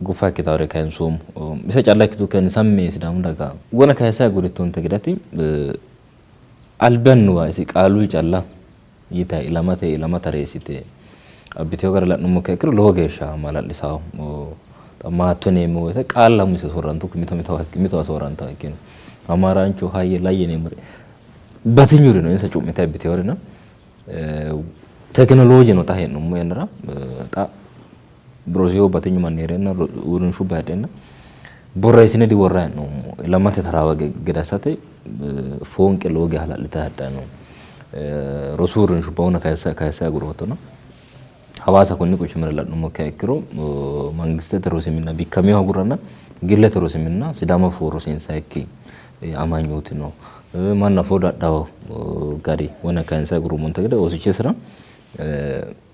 guffa ikkitawore kayinsoommo. Ise calla ikkitukkinni sammi Sidaamu daga wona kayisa agurittonte gede ati albi annuwa isi qaaluyi calla yitayi ilamate ilama tareessite abbitewo gara la'nummo ikkiro lowo geeshsha maala'lisawo. Xa maatto yineemmo woyte qaalla umise soorrantukki mito mitowa soorrantawo ikkino. Hamaaraancho hayye layye yineemmori batinyuri no insa cu'mite abbiteworina tekinoloojeno xa hee'noommo yannara xa rosewo batinyu manni hee'reenna uurrinshubba heedheenna borreessine diworra hee'noommo. Ilamate taraawa gede assate foonqe lowo geya hala'litayi hadhayi no. Rosu uurrinshubba wona kayisse aguroottona. Hawaasa konni quchumira la'nummo ikkiro mangistete rosi minna bikkaminoha agurranna gillete rosi minna Sidaamu afoo rosiinsayikki amanyooti no. Mannu afoo dadhawo gari wona kayinse agurummonte gede oosichisira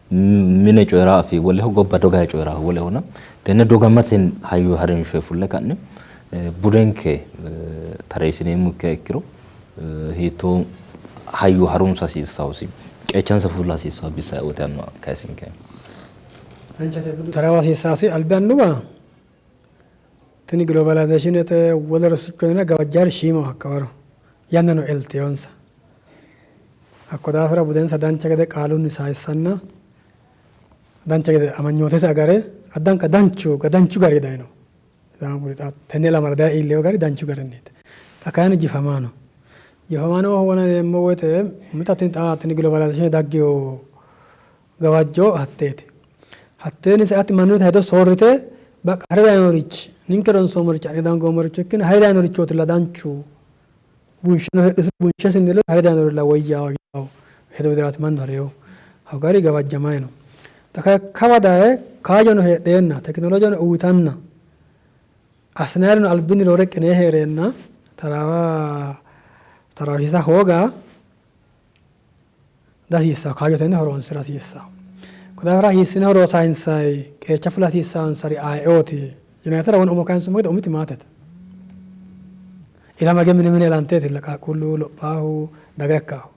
mine coyi'ra afi woleho gobba dogaye coyi'ra wolehona tenne dogamate hayyo harinsho fulle ka'ne budenke tareessineemmo ikkiha ikkiro hiittoo hayyo harunsa hasiissawosi qeechansa fulla hasiissawo bissa ayeooti yaanno kayisinke. Danchate budu taraawa hasiissaasi albi annuwa tini globalizatiinete wole rosichonina gawajjaari shiimaho hakkawaro yannano elteyonsa. Hakko daafira budensa dancha gede qaalunni sayissanna dancha gede amanyootese agare addanka danchu danchu gari dayino. Sidaamu budi xa tenne ilamara daye iilleyo gari danchu garinniiti. Xa kayinni jifamaa no. Jifamaa noohu wona yineemmo woyte mita tini xa tini globalization daggeyo gawajjo hatteeti. Hatteenni sa'ate mannuta hedo soorrite baqa hare dayinorichi ninke ronsoommorichi adhine dangoommoricho ikkina hare dayinorichootilla danchu bunsheno heedhusi bunshesinni ledo hare dayinorilla woyyawo yitawo hedo widiraati mannu hareyohu. Hakko gari gawajjamayi no. Xa kayi kawa daye kaayyono heedheenna tekinolojeno uyitanna assinayirino albinni roore qinee hee'reenna taraawa taraawisiisa hooga dihasiissanno. Kaayyo tenne horoonsira hasiissanno. Ko daafira hiissine horo sayinsayi qeecha fula hasiissaansari ayeooti yinayitera wona umo kayinsummo gede umiti maatete. Ilama hige mine mine ilanteetilla qaaqquullu lophaahu daga ikkaahu.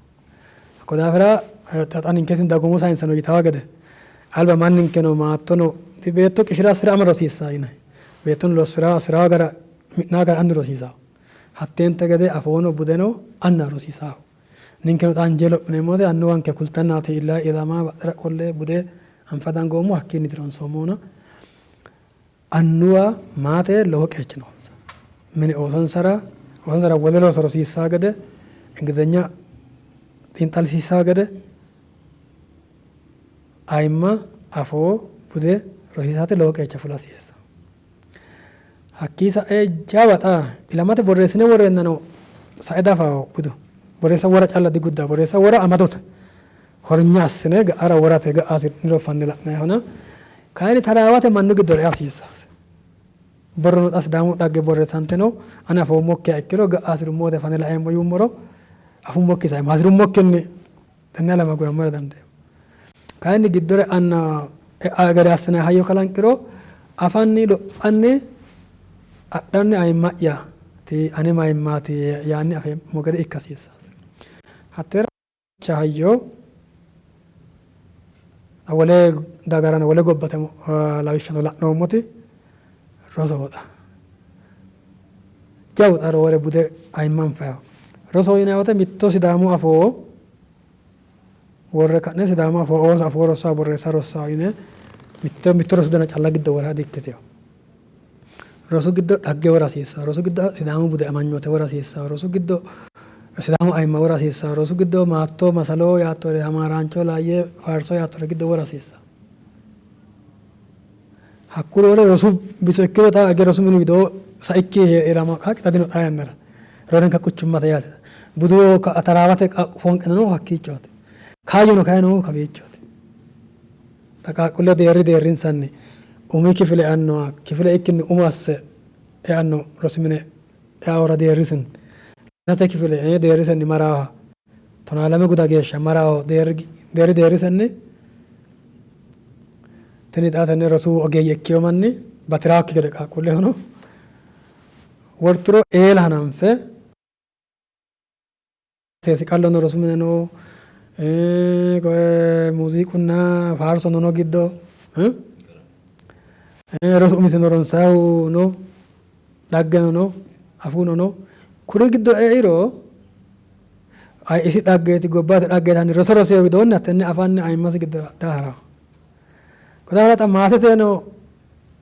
Hakko daafira xa ninke dagoomu sayinseno yitawo gede alba manninkeno maattono beetto qishira assira ama rosiissaa yinayi. Beettono lossira assirawo gara mi'nawo gara annu rosiisawo. Hatteente gede afoono budeno anna rosiisawo. Ninkeno xa anje lophineemmo woyte annuwanke kultannaati ilama badhera qolle bude anfa dangoommo hakkiinniiti ronsoommohuna annuwa maate lowo qeechi noonsa. Mine oosonsara oosonsara wole roso rosiissaa gede Ingilizenya xiinxallisiissaa gede ayimma afoo bude rosiisate lowo qeecha fula hasiissa. Hakkii sa'e jawa xa ilamate borreessine worreennano sae dafawo budu borreessa wora calla diguddawo borreessa wora amadote hornya assine ga'ara worate ga'a hasi'niro fanne la'nayihona kayinni taraawate mannu giddora ea hasiissaase. Borrono xa Sidaamu dhagge borreessante no ani afoommokkiha ikkiro ga'a hasi'rummo woyte fane laeemmo yuummoro afummokki saeemmo hasi'rummokkinni tenne alame agurammora dandeemmo. Kayinni giddora e'anna e'a gede assinanni hayyo kalanqiro afanni lophanni adhanni ayimma'ya ane mayimmaati yaanni afeemmo gede ikka hasiissanno. Hatteera hayyo wole dagarano wole gobbate lawishshano la'noommoti rosoho xa. Jawu xa roore bude ayimma anfayiho. Rosoho yinanni woyte mitto Sidaamu afoo worre ka'ne Sidaamu afoo ooso afoo rossawo borreessa rossawo yine mitto mitto rosu dana calla giddo wora di''ikkitino. Rosu giddo dhagge wora hasiissawo, rosu giddo Sidaamu bude amanyoote wora hasiissawo, rosu giddo Sidaamu ayimma wora hasiissawo, rosu giddo maatto, masalo yaattore, hamaaraancho, laayye, faarso yaattore giddo wora hasiissawo. Hakku roore rosu biso ikkiro xa hige rosu mini widoo saikki hee'ramo qaaqqi xa dino xaa yannara roorenka quchummate yaate. Budu taraawate foonqeno noohu hakkiichooti. Kaayyono kayi noohu kawiichooti. Xa qaaqquulle deerri deerrinsanni umi kifile eannoha kifile ikkinni umo asse eanno rosi mine eahura deerrisinni sase kifile deerrisenni maraaha 12 guda geeshsha maraaho deerri deerrisenni tini xa tenne rosu ogeeyye ikkiyo manni batiraakki gede qaaqquullehono worturo eela hananfe seesi-qallono rosu mine no, muuziiqunna faarsono no giddo, rosu umisino ronsayihu no, dhaggeno no, afuuno no. Kuri giddo eiro isi dhaggeeti gobbate dhaggeeti hanni roso rosiyo widoonni hattenne afanni ayimmasi giddora adhaa harawo. Ko daafira xa maateteno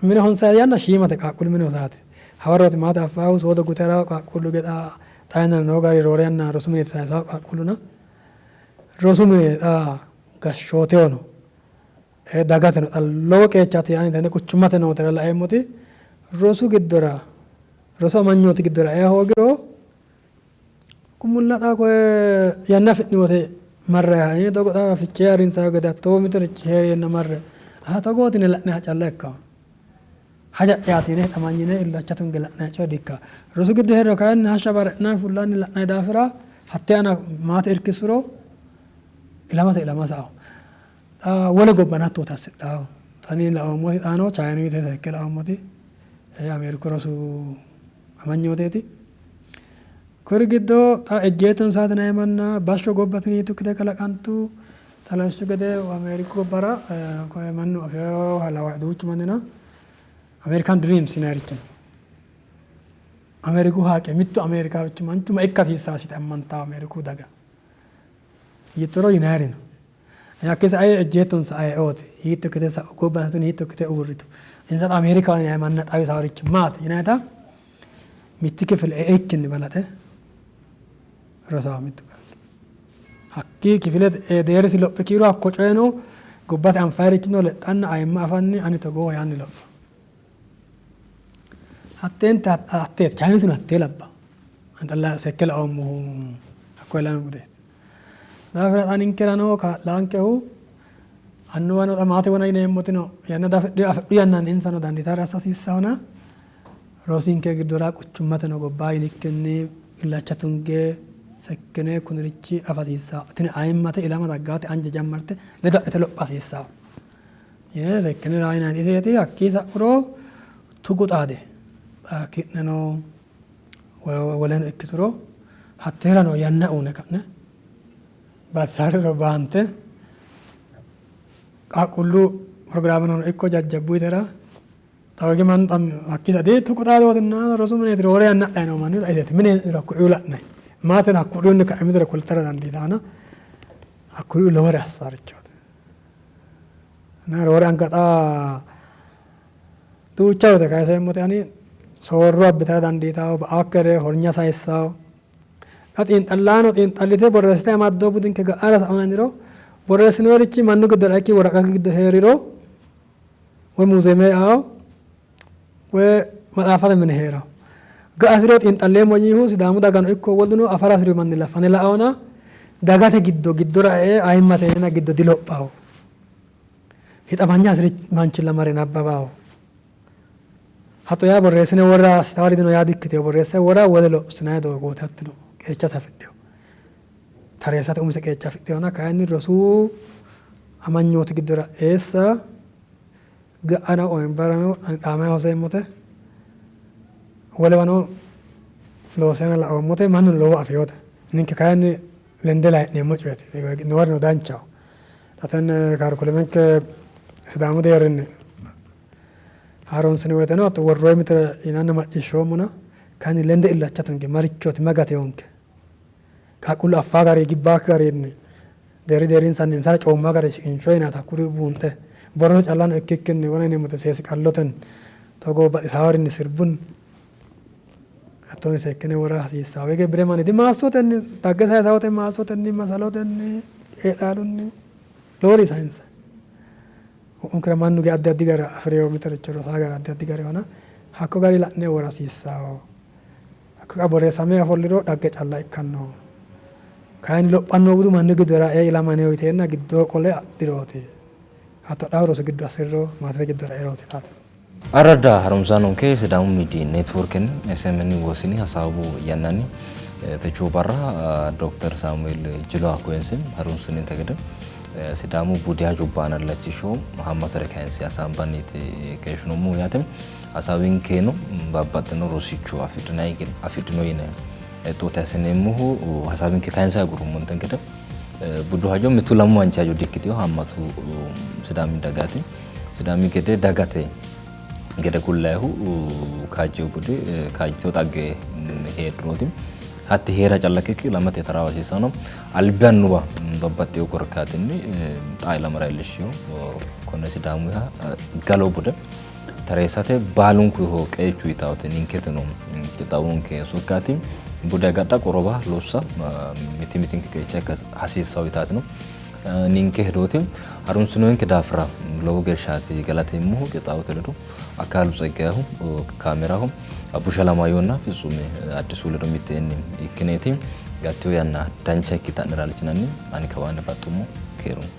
mine honsayi yanna shiimate qaaqquullu mine hosaate. Hawarrooti maate affaahu soodo gute harawo qaaqquullu ge xa xaa yannara noo gari roore yanna rosu mineeti sayisawo qaaqquulluna. Rosu mine xa gashshootehono dagateno xa lowo qeechaati yaani tenne quchummate nootera laeemmoti rosu giddora rosu amanyooti giddora ea hoogiro Mulla xa koye yanna afi'ni wote marrayiha togo xa fichee harinsayi gede hattoo mitirichi hee'reenna marre aha togooti yine la'nayiha calla ikkawo. Haja'yaati yine hixamanyine illacha tunge la'nayi coye di''ikkawo. Rosu giddo hee'riro kayinni hashsha barra e'nanni fullanni la'nayi daafira hattee aana maate irkissuro ilamate ilama sa'awo. Xa wole gobbano hattooti assidhawo. Xa ani laoommoti xaano Chayinuyite seekke laoommoti Ameeriku rosu amanyooteeti. Kuri giddo xa ejjeettonsaati yinanni manna bashsho gobba tini hiitto ikkite kalaqantu xa lawishshu gede Ameeriku gobbara koye mannu afeeha lawae duuchu mannina American Dreams yinannirichi no. Ameeriku haaqe mittu Ameerikaawichi manchu ma ikka hasiissaasi yite ammantawo Ameeriku daga yittoro yinayiri no. Hakkii sa'e ejjeettonsa ayeooti? Hiitto ikkite sa'u? Gobbansa tini hiitto ikkite uurritu? Insa xa Ameerikaho yinanni manna xawisaarichi maati yinannita mitti kifile eikkinni balaxe rosawo mittu qaaqqi. Hakkii kifilete deerrisi lophi kiiro hakko coyeno gobbate anfayirichino lexxanna ayimma afanni ani togooho yaanni lopha. Hatteente hatteeti Chayinituno hattee labba. Ani xalla seekke laoommohu hakkoye lame budeeti. Daafira xa ninkerano kaa'laankehu annuwano xa maate wona yineemmotino yanna afidhu yannanni insano dandiitare assa hasiissahona rosinke giddora quchummateno gobbaa yinikkinni illacha tunge sekkine kunirichi afa hasiissaho. Tini ayimmate ilama daggaate anje jammarte ledo adhite lopha hasiissaho. Yine sekkine raayinanni iseeti hakkii sa'uro tuqu xaade xa ki'neno woleno ikkituro hatteerano yanna uune ka'ne batisariro baante qaaqquullu pirogiraameno ikko jajjabbuyitera xawigi mannu hakkisa di tuqu xaadootinna rosu mineeti roore yanna adhayi noo manni iseeti mine hakkuriuu la'nay maateno hakkuriunni ka'e mitore kultara dandiitaana hakkuriuu lowore assaarichooti እና roore anga xa duucha woyte kayiseemmote ani soorro abbitara dandiitawo ba'aakkere hornya sayissawo xa xiinxallaano xiinxallite borreessite amaddoo budinke ga'ara sa'onaniro borreessinoyirichi mannu giddo dhaikki woraqatu giddo heeriro woy muuzeeme eao woy maxaafate mine heerawo ga'a hasiro xiinxalleemmo yiihu Sidaamu dagano ikko woluno afara hasiri manni lafane la'aona dagate giddo giddora e'e ayimmate yinena giddo dilophawo hixamanya hasiri manchilla mare nabbawawo hatto yaa borreessine wora assitawori dino yaa dikkitewo borreesse wora wole lophissinayi doogooti hattino qeechase afidhewo tareessate umise qeecha afidhewona kayinni rosu amanyooti giddora eessa ga'ano oyimbarano dhaamayi hoseemmote wolewano looseena laoommote mannu lowo afeyote ninke kayinni lende layi'neemmo coyeeti noorino danchaho xa tenne kaarikulemenke Sidaamu deerrinni haaronsini woyteno hatto worroyi mitore yinanna macciishshoommona kayinni lende illacha tunge marichooti ma gateyonke qaaqquullu affaa gari gibbaakki garinni deerri deerrinsanni insara coomma gari shiqinsho yinata hakkuri buunxe borrote callano ikkikkinni wona yineemmote seesi qallotenni togo baxisaworinni sirbunni hattonni seekkine wora hasiissawo. Hige bire manni dimaassotenni dhagge sayisawote maassotenni masalotenni qeexaalunni lowori sayinsa. Wo'munkura mannu ge addi addi gara afi'reyo mitoricho rosaa gara addi addi garihona hakko gari la'ne wora hasiissawo. Hakko qa borreessame ofolliro dhagge calla ikkanno. Kayinni lophanno budu mannu giddora ee ilamanno yiteenna giddo qole adhirooti. Hatto adhahu rosu giddo assi'riro maatete giddora eirooti yaate. Arradda harunsaanonke Sidaamu Miidiyi Neetwoorkenni SMN wosini hasaawu yannanni techo barra Dokter Saamueel Jiloha koyinse harunsininte gede Sidaamu budi hajubba aana illachisho haammatare kayinse hasaambanniiti keeshshinoommohu yaate. Hasaawinkeno babbaxxino rosicho afidhino yine hexxote assineemmohu hasaawinke kayinse agurrummonte gede budu hajo mittu lamu manchi hajo dikkitino haammatu Sidaami dagaati. Sidaami gede dagate gede kullayihu kaajjewo budi kaajjitewo xagge heedhurooti. Hatti hee'ra calla ikkikki ilamate taraawa hasiissanno. Albi annuwa babbaxxewo korkaatinni xaa ilamara iillishshino konne Sidaamuyiha galo bude tareessate baalunkuyiho qeechu yitawote ninketeno qixxaawonke sokkaati. Bude agadha qorowa lossa miti mitinke qeecha ikka hasiissawo yitaatino ninke hedooti. Harunsinoonke daafira lowo geeshshaati galateemmohu. Qixxaawote ledo Akaalu Tseggayehu kaameraho, Abbusha Alamaayyohunna Fitsumi Addisu ledo mitteenni ikkineeti. Gattiwo yanna dancha ikkita'nera halchinanni ani kawaanni baxxummo keerunni.